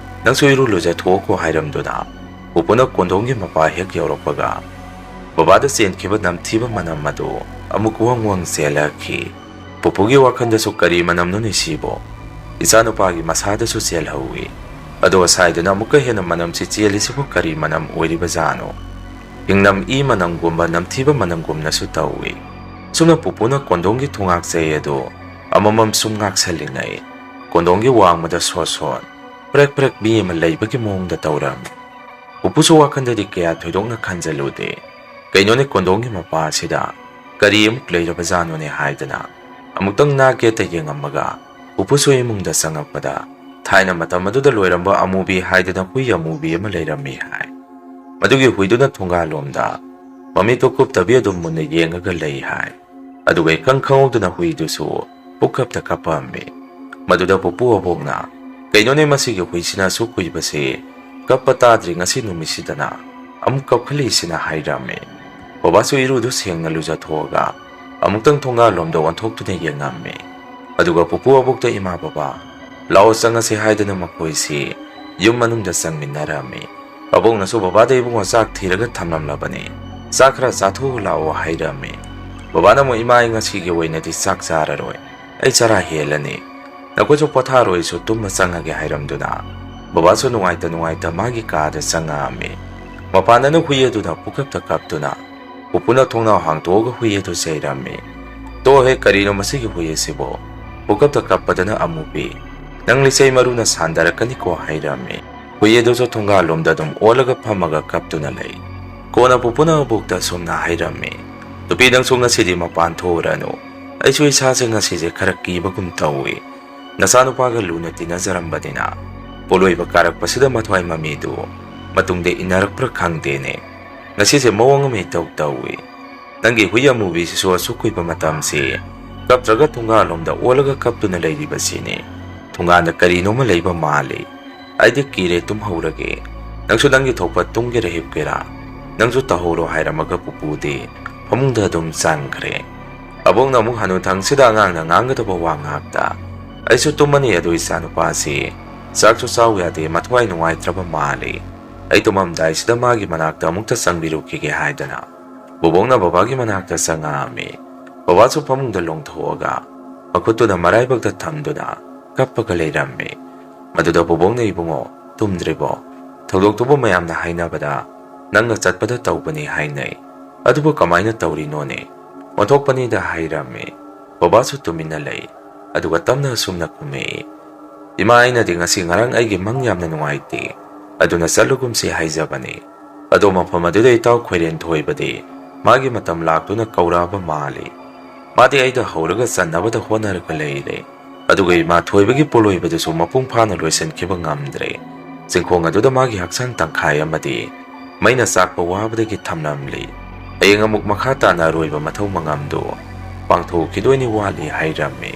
"ꯅꯪꯁꯨ ꯏꯔꯨ ꯂꯨꯖꯊꯣꯛꯎꯀꯣ" ꯍꯥꯏꯔꯝꯗꯨꯅ ꯄꯨꯄꯨꯅ ꯀꯣꯟꯗꯣꯡꯒꯤ ꯃꯄꯥ ꯍꯦꯛ ꯌꯧꯔꯛꯄꯒ ꯕꯕꯥꯗ ꯆꯦꯟꯈꯤꯕ ꯅꯝꯊꯤꯕ ꯃꯅꯝ ꯑꯗꯨ ꯑꯃꯨꯛ ꯋꯪ ꯋꯪ ꯆꯦꯜꯂꯛꯈꯤ꯫ ꯄꯨꯄꯨꯒꯤ ꯋꯥꯈꯜꯗꯁꯨ ꯀꯔꯤ ꯃꯅꯝꯅꯣꯅꯦ ꯁꯤꯕꯣ? ꯏꯆꯥꯅꯨꯄꯥꯒꯤ ꯃꯁꯥꯗꯁꯨ ꯆꯦꯜꯍꯧꯏ꯫ ꯑꯗꯣ ꯁꯥꯏꯗꯨꯅ ꯑꯃꯨꯛꯀ ꯍꯦꯟꯅ ꯃꯅꯝꯁꯤ ꯆꯦꯜꯂꯤꯁꯤꯕꯨ ꯀꯔꯤ ꯃꯅꯝ ꯑꯣꯏꯔꯤꯕꯖꯥꯠꯅꯣ? ꯍꯤꯡꯅꯝ ꯏ ꯃꯅꯝꯒꯨꯝꯕ, ꯅꯝꯊꯤꯕ ꯃꯅꯝꯒꯨꯝꯅꯁꯨ ꯇꯧꯏ꯫ ꯁꯨꯝꯅ ꯄꯨꯄꯨꯅ ꯀꯣꯟꯗꯣꯡꯒꯤ ꯊꯣꯡꯉꯥꯛꯆꯩ ꯑꯗꯨ ꯑꯃꯃꯝ ꯁꯨꯝ ꯉꯥꯛꯁꯜꯂꯤꯉꯩ, ꯀꯣꯟꯗꯣꯡꯒꯤ ꯋꯥꯡꯃꯗ ꯁꯣꯠ ꯁꯣꯠ ꯄ꯭ꯔꯦꯛ ꯄ꯭ꯔꯦꯛ ꯃꯤ ꯑꯃ ꯂꯩꯕꯒꯤ ꯃꯑꯣꯡꯗ ꯇꯧꯔꯝꯃꯤ꯫ ꯄꯨꯄꯨꯁꯨ ꯋꯥꯈꯜꯗꯗꯤ ꯀꯌꯥ ꯊꯣꯏꯗꯣꯛꯅ ꯈꯟꯖꯜꯂꯨꯗꯦ꯫ "ꯀꯩꯅꯣꯅꯦ, ꯀꯣꯟꯗꯣꯡꯒꯤ ꯃꯄꯥ ꯑꯁꯤꯗ ꯀꯔꯤ ꯑꯃꯨꯛ ꯂꯩꯔꯕꯖꯥꯠꯅꯣꯅꯦ?" ꯍꯥꯏꯗꯅ ꯑꯃꯨꯛꯇꯪ ꯅꯥꯛ ꯒꯦꯠꯇ ꯌꯦꯡꯉꯝꯃꯒ ꯄꯨꯄꯨꯁꯨ ꯏꯃꯨꯡꯗ ꯆꯪꯉꯛꯄꯗ, ꯊꯥꯏꯅ ꯃꯇꯝ ꯑꯗꯨꯗ ꯂꯣꯏꯔꯝꯕ ꯑꯃꯨꯕꯤ ꯍꯥꯏꯗꯅ ꯍꯨꯏ ꯑꯃꯨꯕꯤ ꯑꯃ ꯂꯩꯔꯝꯃꯤ ꯍꯥꯏ꯫ ꯃꯗꯨꯒꯤ ꯍꯨꯏꯗꯨꯅ ꯊꯣꯡꯒꯥꯜꯂꯣꯝꯗ ꯃꯃꯤꯠꯇꯨ ꯀꯨꯞꯇꯕꯤ ꯑꯗꯨꯝ ꯃꯨꯟꯅ ꯌꯦꯡꯉꯒ ꯂꯩ ꯍꯥꯏ꯫ ꯑꯗꯨꯒ ꯏꯈꯪ ꯈꯪꯍꯧꯗꯅ ꯍꯨꯏꯗꯨꯁꯨ ꯄꯨꯀꯞꯇ ꯀꯞꯄꯝꯃꯤ꯫ ꯃꯗꯨꯗ ꯄꯨꯄꯨ ꯑꯕꯣꯛꯅ, "ꯀꯩꯅꯣꯅꯦ ꯃꯁꯤꯒꯤ ꯍꯨꯏꯁꯤꯅ ꯑꯁꯨꯛ ꯀꯨꯏꯕꯁꯤ ꯀꯞꯄ ꯇꯥꯗ꯭ꯔꯤ ꯉꯁꯤ ꯅꯨꯃꯤꯠꯁꯤꯗꯅ ꯑꯃꯨꯛ ꯀꯞꯈꯠꯂꯛꯏꯁꯤꯅ?" ꯍꯥꯏꯔꯝꯃꯤ꯫ ꯕꯕꯥꯁꯨ ꯏꯔꯨꯗꯨ ꯁꯦꯡꯅ ꯂꯨꯖꯊꯣꯛꯑꯒ ꯑꯃꯨꯛꯇꯪ ꯊꯣꯡꯒꯥꯜꯂꯣꯝꯗ ꯑꯣꯟꯊꯣꯛꯇꯨꯅ ꯌꯦꯡꯉꯝꯃꯤ꯫ ꯑꯗꯨꯒ ꯄꯨꯄꯨ ꯑꯕꯣꯛꯇ, "ꯏꯃꯥ ꯕꯕꯥ, ꯂꯥꯛꯑꯣ ꯆꯪꯉꯁꯤ" ꯍꯥꯏꯗꯅ ꯃꯈꯣꯏꯁꯤ ꯌꯨꯝ ꯃꯅꯨꯡꯗ ꯆꯪꯃꯤꯟꯅꯔꯝꯃꯤ꯫ ꯑꯕꯣꯛꯅꯁꯨ ꯕꯕꯥꯗ, "ꯏꯕꯨꯡꯉꯣ, ꯆꯥꯛ ꯊꯤꯔꯒ ꯊꯝꯂꯝꯂꯕꯅꯤ, ꯆꯥꯛ ꯈꯔ ꯆꯥꯊꯣꯛꯎ ꯂꯥꯛꯑꯣ" ꯍꯥꯏꯔꯝꯃꯤ꯫ ꯕꯕꯥꯅ ꯑꯃꯨꯛ, "ꯏꯃꯥ, ꯑꯩ ꯉꯁꯤꯒꯤ ꯑꯣꯏꯅꯗꯤ ꯆꯥꯛ ꯆꯥꯔꯔꯣꯏ, ꯑꯩ ꯆꯔꯥ ꯍꯦꯜꯂꯅꯤ, ꯅꯈꯣꯏꯁꯨ ꯄꯣꯊꯥꯔꯣ, ꯑꯩꯁꯨ ꯇꯨꯝꯕ ꯆꯪꯉꯒꯦ" ꯍꯥꯏꯔꯝꯗꯨꯅ ꯕꯕꯥꯁꯨ ꯅꯨꯡꯉꯥꯏꯇ ꯅꯨꯡꯉꯥꯏꯇ ꯃꯥꯒꯤ ꯀꯥꯗ ꯆꯪꯉꯛꯑꯝꯃꯤ꯫ ꯃꯄꯥꯟꯗꯅ ꯍꯨꯏ ꯑꯗꯨꯅ ꯄꯨꯀꯞꯇ ꯀꯞꯇꯨꯅ ꯄꯨꯄꯨꯅ ꯊꯣꯡꯅꯥꯎ ꯍꯥꯡꯇꯣꯛꯑꯒ ꯍꯨꯏ ꯑꯗꯨ ꯆꯩꯔꯝꯃꯤ꯫ "ꯇꯣꯛꯑꯣꯍꯦ, ꯀꯔꯤꯅꯣ ꯃꯁꯤꯒꯤ ꯍꯨꯏ ꯑꯁꯤꯕꯣ? ꯄꯨꯀꯞꯇ ꯀꯞꯄꯗꯅ ꯑꯃꯨꯕꯤ, ꯅꯪ ꯂꯤꯆꯩ ꯃꯔꯨꯅ ꯁꯥꯟꯗꯔꯛꯀꯅꯤꯀꯣ" ꯍꯥꯏꯔꯝꯃꯤ꯫ ꯍꯨꯏ ꯑꯗꯨꯁꯨ ꯊꯣꯡꯒꯥꯜꯂꯣꯝꯗ ꯑꯗꯨꯝ ꯑꯣꯜꯂꯒ ꯐꯝꯃꯒ ꯀꯞꯇꯨꯅ ꯂꯩ꯫ ꯀꯣꯟꯅ ꯄꯨꯄꯨꯅ ꯑꯕꯣꯛꯇ ꯑꯁꯨꯝꯅ ꯍꯥꯏꯔꯝꯃꯤ, "ꯅꯨꯄꯤ, ꯅꯪꯁꯨ ꯉꯁꯤꯗꯤ ꯃꯄꯥꯟ ꯊꯣꯛꯎꯔꯅꯨ꯫ ꯑꯩꯁꯨ ꯏꯁꯥꯁꯦ ꯉꯁꯤꯁꯦ ꯈꯔ ꯀꯤꯕꯒꯨꯝ ꯇꯧꯏ꯫ ꯅꯆꯥꯅꯨꯄꯥꯒ ꯂꯨꯅ ꯇꯤꯟꯅꯖꯔꯝꯕꯅꯤꯅ ꯄꯣꯠꯂꯣꯏꯕ ꯀꯥꯔꯛꯄꯁꯤꯗ ꯃꯊ꯭ꯋꯥꯏ ꯃꯃꯤꯗꯨ ꯃꯇꯨꯡꯗ ꯏꯟꯅꯔꯛꯄ꯭ꯔꯥ ꯈꯪꯗꯦꯅꯦ꯫ ꯉꯁꯤꯁꯦ ꯃꯑꯣꯡ ꯑꯃ ꯏꯇꯧ ꯇꯧꯏ꯫ ꯅꯪꯒꯤ ꯍꯨꯏ ꯑꯃꯨꯕꯤꯁꯤꯁꯨ ꯑꯁꯨꯛ ꯀꯨꯏꯕ ꯃꯇꯝꯁꯤ ꯀꯞꯇ꯭ꯔꯒ ꯊꯣꯡꯒꯥꯜꯂꯣꯝꯗ ꯑꯣꯜꯂꯒ ꯀꯞꯇꯨꯅ ꯂꯩꯔꯤꯕꯁꯤꯅꯤ꯫ ꯊꯣꯡꯒꯥꯟꯗ ꯀꯔꯤꯅꯣꯃ ꯂꯩꯕ ꯃꯥꯜꯂꯤ꯫ ꯑꯩꯗꯤ ꯀꯤꯔꯦ, ꯇꯨꯝꯍꯧꯔꯒꯦ꯫ ꯅꯪꯁꯨ ꯅꯪꯒꯤ ꯊꯣꯛꯄ ꯇꯨꯝꯒꯦꯔꯥ ꯍꯤꯞꯀꯦꯔꯥ, ꯅꯪꯁꯨ ꯇꯧꯍꯧꯔꯣ ꯍꯥꯏꯔꯝꯃꯒ ꯄꯨꯄꯨꯗꯤ ꯐꯃꯨꯡꯗ ꯑꯗꯨꯝ ꯆꯪꯈ꯭ꯔꯦ꯫ ꯑꯕꯣꯛꯅ ꯑꯃꯨꯛ ꯍꯅꯨꯊꯪꯁꯤꯗ ꯑꯉꯥꯡꯅ ꯉꯥꯡꯒꯗꯕ ꯋꯥ ꯉꯥꯛꯇ꯫ ꯑꯩꯁꯨ ꯇꯨꯝꯃꯅꯤ, ꯑꯗꯨ ꯏꯆꯥꯅꯨꯄꯥꯁꯤ ꯆꯥꯛꯁꯨ ꯆꯥꯎ ꯌꯥꯗꯦ, ꯃꯊ꯭ꯋꯥꯏ ꯅꯨꯡꯉꯥꯏꯇ꯭ꯔꯕ ꯃꯥꯜꯂꯤ꯫ ꯑꯩ ꯇꯨꯝꯃꯝꯗꯥꯏꯁꯤꯗ ꯃꯥꯒꯤ ꯃꯅꯥꯛꯇ ꯑꯃꯨꯛꯇ ꯆꯪꯕꯤꯔꯨꯈꯤꯒꯦ ꯍꯥꯏꯗꯅ ꯕꯣꯕꯣꯛꯅ ꯕꯕꯥꯒꯤ ꯃꯅꯥꯛꯇ ꯆꯪꯉꯛꯑꯝꯃꯤ꯫ ꯕꯕꯥꯁꯨ ꯐꯃꯨꯡꯗ ꯂꯣꯡꯊꯣꯛꯑꯒ ꯃꯈꯨꯠꯇꯨꯅ ꯃꯔꯥꯏꯕꯛꯇ ꯊꯝꯗꯨꯅ ꯀꯞꯄꯒ ꯂꯩꯔꯝꯃꯤ꯫ ꯃꯗꯨꯗ ꯕꯣꯕꯣꯛꯅ, "ꯏꯕꯨꯡꯉꯣ, ꯇꯨꯝꯗ꯭ꯔꯤꯕꯣ? ꯊꯧꯗꯣꯛꯇꯨꯕꯨ ꯃꯌꯥꯝꯅ ꯍꯥꯏꯅꯕꯗ ꯅꯪꯅ ꯆꯠꯄꯗ ꯇꯧꯕꯅꯤ ꯍꯥꯏꯅꯩ꯫ ꯑꯗꯨꯕꯨ ꯀꯃꯥꯏꯅ ꯇꯧꯔꯤꯅꯣꯅꯦ?" ꯑꯣꯟꯊꯣꯛꯄꯅꯤꯗ ꯍꯥꯏꯔꯝꯃꯤ꯫ ꯕꯕꯥꯁꯨ ꯇꯨꯃꯤꯟꯅ ꯂꯩ꯫ ꯑꯗꯨꯒ ꯇꯞꯅ ꯑꯁꯨꯝꯅ ꯈꯨꯝꯃꯛꯏ, "ꯏꯃꯥ, ꯑꯩꯅꯗꯤ ꯉꯁꯤ ꯉꯔꯥꯡ ꯑꯩꯒꯤ ꯃꯪ ꯌꯥꯝꯅ ꯅꯨꯡꯉꯥꯏꯇꯦ, ꯑꯗꯨꯅ ꯆꯠꯂꯨꯒꯨꯝꯁꯤ ꯍꯥꯏꯖꯕꯅꯤ꯫ ꯑꯗꯣ ꯃꯐꯝ ꯑꯗꯨꯗ ꯏꯇꯥꯎ ꯈꯣꯏꯔꯦꯟ ꯊꯣꯏꯕꯗꯤ ꯃꯥꯒꯤ ꯃꯇꯝ ꯂꯥꯛꯇꯨꯅ ꯀꯧꯔꯛꯑꯕ ꯃꯥꯜꯂꯤ꯫ ꯃꯥꯗꯤ ꯑꯩꯗ ꯍꯧꯔꯒ ꯆꯟꯅꯕꯗ ꯍꯣꯠꯅꯔꯒ ꯂꯩꯔꯦ꯫ ꯑꯗꯨꯒ ꯏꯃꯥ ꯊꯣꯏꯕꯒꯤ ꯄꯣꯂꯣꯏꯕꯗꯨꯁꯨ ꯃꯄꯨꯡ ꯐꯥꯅ ꯂꯣꯏꯁꯤꯟꯈꯤꯕ ꯉꯝꯗ꯭ꯔꯦ꯫ ꯆꯤꯡꯈꯣꯡ ꯑꯗꯨꯗ ꯃꯥꯒꯤ ꯍꯛꯆꯥꯡ ꯇꯪꯈꯥꯏ ꯑꯃꯗꯤ ꯃꯩꯅ ꯆꯥꯛꯄ ꯋꯥꯕꯗꯒꯤ ꯊꯝꯂꯝꯂꯤ꯫ ꯍꯌꯦꯡ ꯑꯃꯨꯛ ꯃꯈꯥ ꯇꯥꯅ ꯑꯔꯣꯏꯕ ꯃꯊꯧ ꯃꯉꯝꯗꯨ ꯄꯥꯡꯊꯣꯛꯈꯤꯗꯣꯏꯅꯤ, ꯋꯥꯠꯂꯤ" ꯍꯥꯏꯔꯝꯃꯤ꯫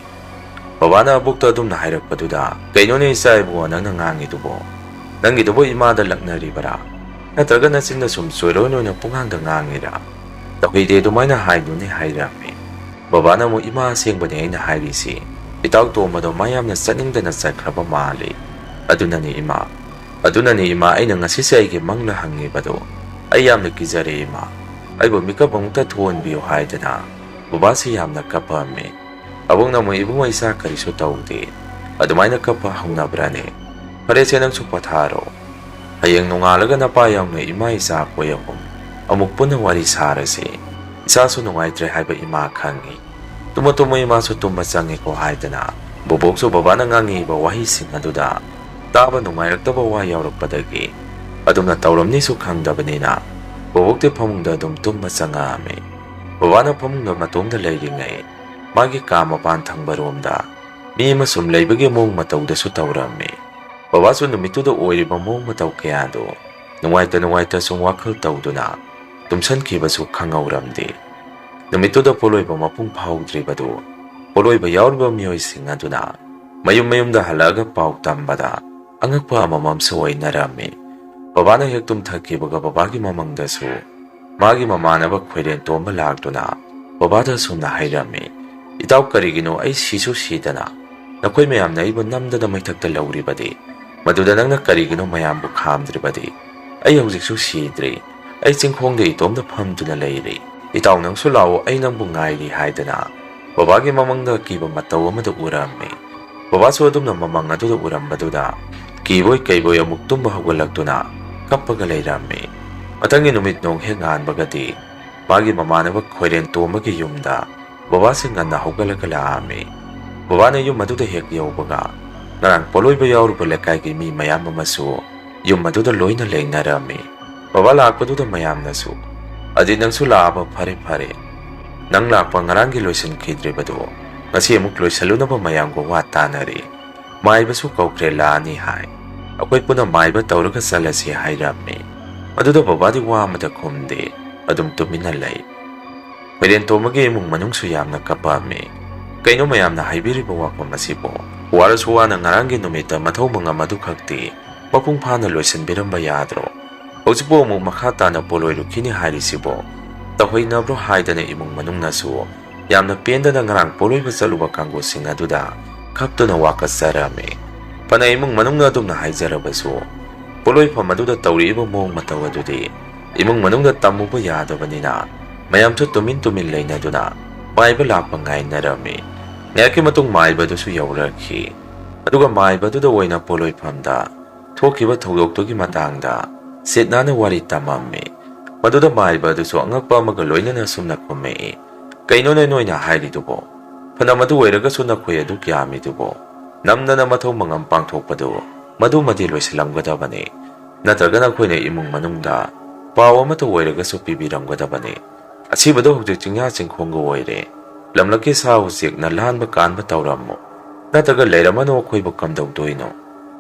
ꯕꯕꯥꯅ ꯑꯕꯣꯛꯇ ꯑꯗꯨꯝꯅ ꯍꯥꯏꯔꯛꯄꯗꯨꯗ, "ꯀꯩꯅꯣꯅꯦ ꯏꯆꯥ ꯏꯕꯨꯡꯉꯣ ꯅꯪꯅ ꯉꯥꯡꯉꯤꯗꯨꯕꯣ? ꯅꯪꯒꯤꯗꯨꯕꯨ ꯏꯃꯥꯗ ꯂꯛꯅꯔꯤꯕꯔꯥ? ꯅꯠꯇ꯭ꯔꯒ ꯅꯆꯤꯟꯗ ꯁꯨꯝ ꯆꯣꯏꯔꯣꯏ ꯂꯣꯏꯅ ꯄꯨꯡꯉꯥꯡꯗ ꯉꯥꯡꯉꯤꯔꯥ? ꯇꯧꯍꯩꯗꯦ ꯑꯗꯨꯃꯥꯏꯅ ꯍꯥꯏꯅꯨꯅꯦ" ꯍꯥꯏꯔꯝꯃꯤ꯫ ꯕꯕꯥꯅ ꯑꯃꯨꯛ, "ꯏꯃꯥ ꯑꯁꯦꯡꯕꯅꯦ ꯑꯩꯅ ꯍꯥꯏꯔꯤꯁꯤ꯫ ꯏꯇꯥꯎ ꯇꯣꯝꯕꯗꯣ ꯃꯥ ꯌꯥꯝꯅ ꯆꯠꯅꯤꯡꯗꯅ ꯆꯠꯈ꯭ꯔꯕ ꯃꯥꯜꯂꯤ꯫ ꯑꯗꯨꯅꯅꯤ ꯏꯃꯥ, ꯑꯗꯨꯅꯅꯤ ꯏꯃꯥ ꯑꯩꯅ ꯉꯁꯤꯁꯦ ꯑꯩꯒꯤ ꯃꯪꯂ ꯍꯪꯉꯤꯕꯗꯣ꯫ ꯑꯩ ꯌꯥꯝꯅ ꯀꯤꯖꯔꯦ ꯏꯃꯥ꯫ ꯑꯩꯕꯨ ꯃꯤꯀꯞ ꯑꯃꯨꯛꯇ ꯊꯣꯛꯍꯟꯕꯤꯌꯨ" ꯍꯥꯏꯗꯅ ꯕꯕꯥꯁꯤ ꯌꯥꯝꯅ ꯀꯞꯄꯝꯃꯤ꯫ ꯑꯕꯣꯛꯅ ꯑꯃꯨꯛ, "ꯏꯕꯨꯡꯉꯣ ꯏꯆꯥ ꯀꯔꯤꯁꯨ ꯇꯧꯗꯦ꯫ ꯑꯗꯨꯃꯥꯏꯅ ꯀꯞꯄ ꯍꯧꯅꯕ꯭ꯔꯅꯦ? ꯐꯔꯦꯁꯦ ꯅꯪꯁꯨ ꯄꯣꯊꯥꯔꯣ꯫ ꯍꯌꯦꯡ ꯅꯣꯡꯉꯥꯜꯂꯒ ꯅꯄꯥ ꯌꯥꯎꯅ ꯏꯃꯥ ꯏꯆꯥ ꯑꯩꯈꯣꯏ ꯑꯍꯨꯝ ꯑꯃꯨꯛ ꯄꯨꯟꯅ ꯋꯥꯔꯤ ꯁꯥꯔꯁꯤ꯫ ꯏꯆꯥꯁꯨ ꯅꯨꯡꯉꯥꯏꯇ꯭ꯔꯦ ꯍꯥꯏꯕ ꯏꯃꯥ ꯈꯪꯉꯤ꯫ ꯇꯨꯝꯃꯣ ꯇꯨꯝꯃꯣ ꯏꯃꯥꯁꯨ ꯇꯨꯝꯕ ꯆꯪꯉꯤꯀꯣ" ꯍꯥꯏꯗꯅ ꯕꯣꯕꯣꯛꯁꯨ ꯕꯕꯥꯅ ꯉꯥꯡꯉꯤꯕ ꯋꯥꯍꯩꯁꯤꯡ ꯑꯗꯨꯗ ꯇꯥꯕ ꯅꯨꯡꯉꯥꯏꯔꯛꯇꯕ ꯋꯥ ꯌꯥꯎꯔꯛꯄꯗꯒꯤ ꯑꯗꯨꯝꯅ ꯇꯧꯔꯝꯅꯤꯁꯨ ꯈꯪꯗꯕꯅꯤꯅ ꯕꯣꯕꯣꯛꯇꯤ ꯐꯃꯨꯡꯗ ꯑꯗꯨꯝ ꯇꯨꯝꯕ ꯆꯪꯉꯛꯑꯝꯃꯤ꯫ ꯕꯕꯥꯅ ꯐꯃꯨꯡꯗ ꯃꯇꯣꯝꯗ ꯂꯩꯔꯤꯉꯩ ꯃꯥꯒꯤ ꯀꯥ ꯃꯄꯥꯟ ꯊꯪꯕꯔꯣꯝꯗ ꯃꯤ ꯑꯃ ꯁꯨꯝ ꯂꯩꯕꯒꯤ ꯃꯑꯣꯡ ꯃꯇꯧꯗꯁꯨ ꯇꯧꯔꯝꯃꯤ꯫ ꯕꯕꯥꯁꯨ ꯅꯨꯃꯤꯠꯇꯨꯗ ꯑꯣꯏꯔꯤꯕ ꯃꯑꯣꯡ ꯃꯇꯧ ꯀꯌꯥꯗꯨ ꯅꯨꯡꯉꯥꯏꯇ ꯅꯨꯡꯉꯥꯏꯇ ꯁꯨꯝ ꯋꯥꯈꯜ ꯇꯧꯗꯨꯅ ꯇꯨꯝꯁꯟꯈꯤꯕꯁꯨ ꯈꯪꯍꯧꯔꯝꯗꯦ꯫ ꯅꯨꯃꯤꯠꯇꯨꯗ ꯄꯣꯠꯂꯣꯏꯕ ꯃꯄꯨꯡ ꯐꯥꯍꯧꯗ꯭ꯔꯤꯕꯗꯨ ꯄꯣꯠꯂꯣꯏꯕ ꯌꯥꯎꯔꯤꯕ ꯃꯤꯑꯣꯏꯁꯤꯡ ꯑꯗꯨꯅ ꯃꯌꯨꯝ ꯃꯌꯨꯝꯗ ꯍꯜꯂꯛꯑꯒ ꯄꯥꯎ ꯇꯝꯕꯗ ꯑꯉꯛꯄ ꯑꯃꯃꯝꯁꯨ ꯑꯣꯏꯅꯔꯝꯃꯤ꯫ ꯕꯕꯥꯅ ꯍꯦꯛ ꯇꯨꯝꯊꯈꯤꯕꯒ ꯕꯕꯥꯒꯤ ꯃꯃꯪꯗꯁꯨ ꯃꯥꯒꯤ ꯃꯃꯥꯟꯅꯕ ꯈꯣꯏꯔꯦꯟ ꯇꯣꯝꯕ ꯂꯥꯛꯇꯨꯅ ꯕꯕꯥꯗ ꯑꯁꯨꯝꯅ ꯍꯥꯏꯔꯝꯃꯤ, "ꯏꯇꯥꯎ, ꯀꯔꯤꯒꯤꯅꯣ ꯑꯩ ꯁꯤꯁꯨ ꯁꯤꯗꯅ ꯅꯈꯣꯏ ꯃꯌꯥꯝꯅ ꯑꯩꯕꯨ ꯅꯝꯗꯅ ꯃꯩꯊꯛꯇ ꯂꯧꯔꯤꯕꯗꯤ? ꯃꯗꯨꯗ ꯅꯪꯅ ꯀꯔꯤꯒꯤꯅꯣ ꯃꯌꯥꯝꯕꯨ ꯈꯥꯝꯗ꯭ꯔꯤꯕꯗꯤ? ꯑꯩ ꯍꯧꯖꯤꯛꯁꯨ ꯁꯤꯗ꯭ꯔꯤ꯫ ꯑꯩ ꯆꯤꯡꯈꯣꯡꯗ ꯏꯇꯣꯝꯇ ꯐꯝꯗꯨꯅ ꯂꯩꯔꯤ꯫ ꯏꯇꯥꯎ, ꯅꯪꯁꯨ ꯂꯥꯛꯑꯣ, ꯑꯩ ꯅꯪꯕꯨ ꯉꯥꯏꯔꯤ" ꯍꯥꯏꯗꯅ ꯕꯕꯥꯒꯤ ꯃꯃꯪꯗ ꯑꯀꯤꯕ ꯃꯇꯧ ꯑꯃꯗ ꯎꯔꯝꯃꯤ꯫ ꯕꯕꯥꯁꯨ ꯑꯗꯨꯝꯅ ꯃꯃꯪ ꯑꯗꯨꯗ ꯎꯔꯝꯕꯗꯨꯗ ꯀꯤꯕꯣꯏ ꯀꯩꯕꯣꯏ ꯑꯃꯨꯛ ꯇꯨꯝꯕ ꯍꯧꯒꯠꯂꯛꯇꯨꯅ ꯀꯞꯄꯒ ꯂꯩꯔꯝꯃꯤ꯫ ꯃꯊꯪꯒꯤ ꯅꯨꯃꯤꯠ ꯅꯣꯡ ꯍꯦꯛ ꯉꯥꯟꯕꯒꯗꯤ ꯃꯥꯒꯤ ꯃꯃꯥꯟꯅꯕ ꯈꯣꯏꯔꯦꯟ ꯇꯣꯝꯕꯒꯤ ꯌꯨꯝꯗ ꯕꯕꯥꯁꯤ ꯉꯟꯅ ꯍꯧꯒꯠꯂꯒ ꯂꯥꯛꯑꯝꯃꯤ꯫ ꯕꯕꯥꯅ ꯌꯨꯝ ꯑꯗꯨꯗ ꯍꯦꯛ ꯌꯧꯕꯒ ꯉꯔꯥꯡ ꯄꯣꯠꯂꯣꯏꯕ ꯌꯥꯎꯔꯨꯕ ꯂꯩꯀꯥꯏꯒꯤ ꯃꯤ ꯃꯌꯥꯝ ꯑꯃꯁꯨ ꯌꯨꯝ ꯑꯗꯨꯗ ꯂꯣꯏꯅ ꯂꯩꯅꯔꯝꯃꯤ꯫ ꯕꯕꯥ ꯂꯥꯛꯄꯗꯨꯗ ꯃꯌꯥꯝꯅꯁꯨ, "ꯑꯗꯤ ꯅꯪꯁꯨ ꯂꯥꯛꯑꯕ? ꯐꯔꯦ ꯐꯔꯦ꯫ ꯅꯪ ꯂꯥꯛꯄ ꯉꯔꯥꯡꯒꯤ ꯂꯣꯏꯁꯤꯟꯈꯤꯗ꯭ꯔꯤꯕꯗꯨ ꯉꯁꯤ ꯑꯃꯨꯛ ꯂꯣꯏꯁꯤꯜꯂꯨꯅꯕ ꯃꯌꯥꯝꯒ ꯋꯥ ꯇꯥꯅꯔꯤ꯫ ꯃꯥꯏꯕꯁꯨ ꯀꯧꯈ꯭ꯔꯦ, ꯂꯥꯛꯑꯅꯤ ꯍꯥꯏ꯫ ꯑꯩꯈꯣꯏ ꯄꯨꯟꯅ ꯃꯥꯏꯕ ꯇꯧꯔꯒ ꯆꯠꯂꯁꯤ" ꯍꯥꯏꯔꯝꯃꯤ꯫ ꯃꯗꯨꯗ ꯕꯕꯥꯗꯤ ꯋꯥ ꯑꯃꯇ ꯈꯨꯝꯗꯦ, ꯑꯗꯨꯝ ꯇꯨꯃꯤꯟꯅ ꯂꯩ꯫ ꯈꯣꯏꯔꯦꯟ ꯇꯣꯝꯕꯒꯤ ꯏꯃꯨꯡ ꯃꯅꯨꯡꯁꯨ ꯌꯥꯝꯅ ꯀꯞꯄꯝꯃꯤ꯫ "ꯀꯩꯅꯣ ꯃꯌꯥꯝꯅ ꯍꯥꯏꯕꯤꯔꯤꯕ ꯋꯥꯐꯝ ꯑꯁꯤꯕꯨ? ꯋꯥꯔꯁꯨ ꯋꯥꯅ ꯉꯔꯥꯡꯒꯤ ꯅꯨꯃꯤꯠꯇ ꯃꯊꯧ ꯃꯉꯝ ꯑꯗꯨꯈꯛꯇꯤ ꯃꯄꯨꯡ ꯐꯥꯅ ꯂꯣꯏꯁꯤꯟꯕꯤꯔꯝꯕ ꯌꯥꯗ꯭ꯔꯣ? ꯍꯧꯖꯤꯛꯄꯨ ꯑꯃꯨꯛ ꯃꯈꯥ ꯇꯥꯅ ꯄꯣꯠꯂꯣꯏꯔꯨꯈꯤꯅꯤ ꯍꯥꯏꯔꯤꯁꯤꯕꯨ ꯇꯧꯍꯩꯅꯕ꯭ꯔꯣ?" ꯍꯥꯏꯗꯅ ꯏꯃꯨꯡ ꯃꯅꯨꯡꯅꯁꯨ ꯌꯥꯝꯅ ꯄꯦꯟꯗꯅ ꯉꯔꯥꯡ ꯄꯣꯠꯂꯣꯏꯕ ꯆꯠꯂꯨꯕ ꯀꯥꯡꯕꯨꯁꯤꯡ ꯑꯗꯨꯗ ꯈꯞꯇꯨꯅ ꯋꯥꯀꯠꯆꯔꯝꯃꯤ꯫ ꯐꯅ ꯏꯃꯨꯡ ꯃꯅꯨꯡꯅ ꯑꯗꯨꯝꯅ ꯍꯥꯏꯖꯔꯕꯁꯨ, ꯄꯣꯠꯂꯣꯏꯐꯝ ꯑꯗꯨꯗ ꯇꯧꯔꯛꯏꯕ ꯃꯑꯣꯡ ꯃꯇꯧ ꯑꯗꯨꯗꯤ ꯏꯃꯨꯡ ꯃꯅꯨꯡꯗ ꯇꯝꯃꯨꯕ ꯌꯥꯗꯕꯅꯤꯅ ꯃꯌꯥꯝꯁꯨ ꯇꯨꯃꯤꯟ ꯇꯨꯃꯤꯟ ꯂꯩꯅꯗꯨꯅ ꯃꯥꯏꯕ ꯂꯥꯛꯄ ꯉꯥꯏꯅꯔꯝꯃꯤ꯫ ꯉꯥꯏꯍꯥꯛꯀꯤ ꯃꯇꯨꯡ ꯃꯥꯏꯕ ꯑꯗꯨꯁꯨ ꯌꯧꯔꯛꯈꯤ꯫ ꯑꯗꯨꯒ ꯃꯥꯏꯕ ꯑꯗꯨꯗ ꯑꯣꯏꯅ ꯄꯣꯠꯂꯣꯏꯐꯝꯗ ꯊꯣꯛꯈꯤꯕ ꯊꯧꯗꯣꯛꯇꯨꯒꯤ ꯃꯇꯥꯡꯗ ꯁꯤꯠ ꯅꯥꯟꯅ ꯋꯥꯔꯤ ꯇꯝꯃꯝꯃꯤ꯫ ꯃꯗꯨꯗ ꯃꯥꯏꯕ ꯑꯗꯨꯁꯨ ꯑꯉꯛꯄ ꯑꯃꯒ ꯂꯣꯏꯅꯅ ꯑꯁꯨꯝꯅ ꯈꯨꯝꯃꯛꯏ, "ꯀꯩꯅꯣꯅꯦ ꯅꯣꯏꯅ ꯍꯥꯏꯔꯤꯗꯨꯕꯣ? ꯐꯅ ꯃꯗꯨ ꯑꯣꯏꯔꯒꯁꯨ ꯅꯈꯣꯏ ꯑꯗꯨꯛ ꯌꯥꯝꯃꯤꯗꯨꯕꯣ? ꯅꯝꯗꯅ ꯃꯊꯧ ꯃꯉꯝ ꯄꯥꯡꯊꯣꯛꯄꯗꯨ ꯃꯗꯨꯃꯗꯤ ꯂꯣꯏꯁꯤꯜꯂꯝꯒꯗꯕꯅꯤ꯫ ꯅꯠꯇ꯭ꯔꯒ ꯅꯈꯣꯏꯅ ꯏꯃꯨꯡ ꯃꯅꯨꯡꯗ ꯄꯥꯎ ꯑꯃꯠꯇ ꯑꯣꯏꯔꯒꯁꯨ ꯄꯤꯕꯤꯔꯝꯒꯗꯕꯅꯤ꯫ ꯑꯁꯤꯕꯗꯣ ꯍꯧꯖꯤꯛ ꯆꯤꯡꯌꯥ ꯆꯤꯡꯈꯣꯡꯒ ꯑꯣꯏꯔꯦ꯫ ꯂꯝꯂꯛꯀꯤ ꯁꯥ ꯎꯆꯦꯛꯅ ꯂꯥꯟꯕ ꯀꯥꯟꯕ ꯇꯧꯔꯝꯃꯣ꯫ ꯅꯠꯇ꯭ꯔꯒ ꯂꯩꯔꯝꯃꯅꯨ ꯑꯩꯈꯣꯏꯕꯨ ꯀꯝꯗꯧꯗꯣꯏꯅꯣ?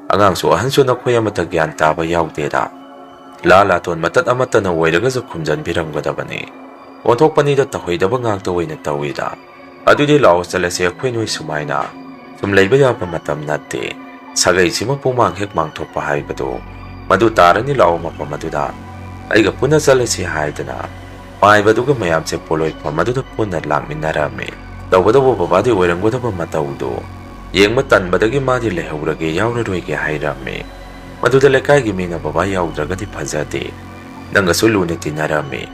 ꯑꯉꯥꯡꯁꯨ ꯑꯍꯟꯁꯨ ꯅꯈꯣꯏ ꯑꯃꯠꯇ ꯒ꯭ꯌꯥꯟ ꯇꯥꯕ ꯌꯥꯎꯗꯦꯗ꯫ ꯂꯥ ꯂꯥꯇꯣꯟ ꯃꯇꯠ ꯑꯃꯠꯇꯅ ꯑꯣꯏꯔꯒꯁꯨ ꯈꯨꯝꯖꯟꯕꯤꯔꯝꯒꯗꯕꯅꯤ꯫ ꯑꯣꯟꯊꯣꯛꯄꯅꯤꯗ, ꯇꯧꯍꯩꯗꯕ ꯉꯥꯛꯇ ꯑꯣꯏꯅ ꯇꯧꯏꯗ꯫ ꯑꯗꯨꯗꯤ ꯂꯥꯛꯑꯣ ꯆꯠꯂꯁꯤ, ꯑꯩꯈꯣꯏ ꯅꯣꯏ ꯁꯨꯃꯥꯏꯅ ꯁꯨꯝ ꯂꯩꯕ ꯌꯥꯕ ꯃꯇꯝ ꯅꯠꯇꯦ꯫ ꯁꯥꯒꯩꯁꯤꯃ ꯄꯨꯡꯃꯥꯡ ꯍꯦꯛ ꯃꯥꯡꯊꯣꯛꯄ ꯍꯥꯏꯕꯗꯨ ꯃꯗꯨ ꯇꯥꯔꯅꯤ꯫ ꯂꯥꯛꯑꯣ ꯃꯐꯝ ꯑꯗꯨꯗ ꯑꯩꯒ ꯄꯨꯟꯅ ꯆꯠꯂꯁꯤ ꯍꯥꯏꯗꯅ ꯃꯥꯏꯕꯗꯨꯒ ꯃꯌꯥꯝꯁꯦ ꯄꯣꯂꯣꯏꯐꯝ ꯑꯗꯨꯗ ꯄꯨꯟꯅ ꯂꯥꯛꯃꯤꯟꯅꯔꯝꯃꯤ꯫ ꯇꯧꯒꯗꯧꯕ ꯕꯕꯥꯗꯤ ꯑꯣꯏꯔꯝꯒꯗꯕ ꯃꯇꯧꯗꯨ ꯌꯦꯡꯕ ꯇꯟꯕꯗꯒꯤ ꯃꯥꯗꯤ ꯂꯩꯍꯧꯔꯒꯦ, ꯌꯥꯎꯔꯔꯣꯏꯒꯦ ꯍꯥꯏꯔꯝꯃꯤ꯫ ꯃꯗꯨꯗ ꯂꯩꯀꯥꯏꯒꯤ ꯃꯤꯅ ꯕꯕꯥ ꯌꯥꯎꯗ꯭ꯔꯒꯗꯤ ꯐꯖꯗꯦ, ꯅꯪꯒꯁꯨ ꯂꯨꯅ ꯇꯤꯟꯅꯔꯝꯃꯤ,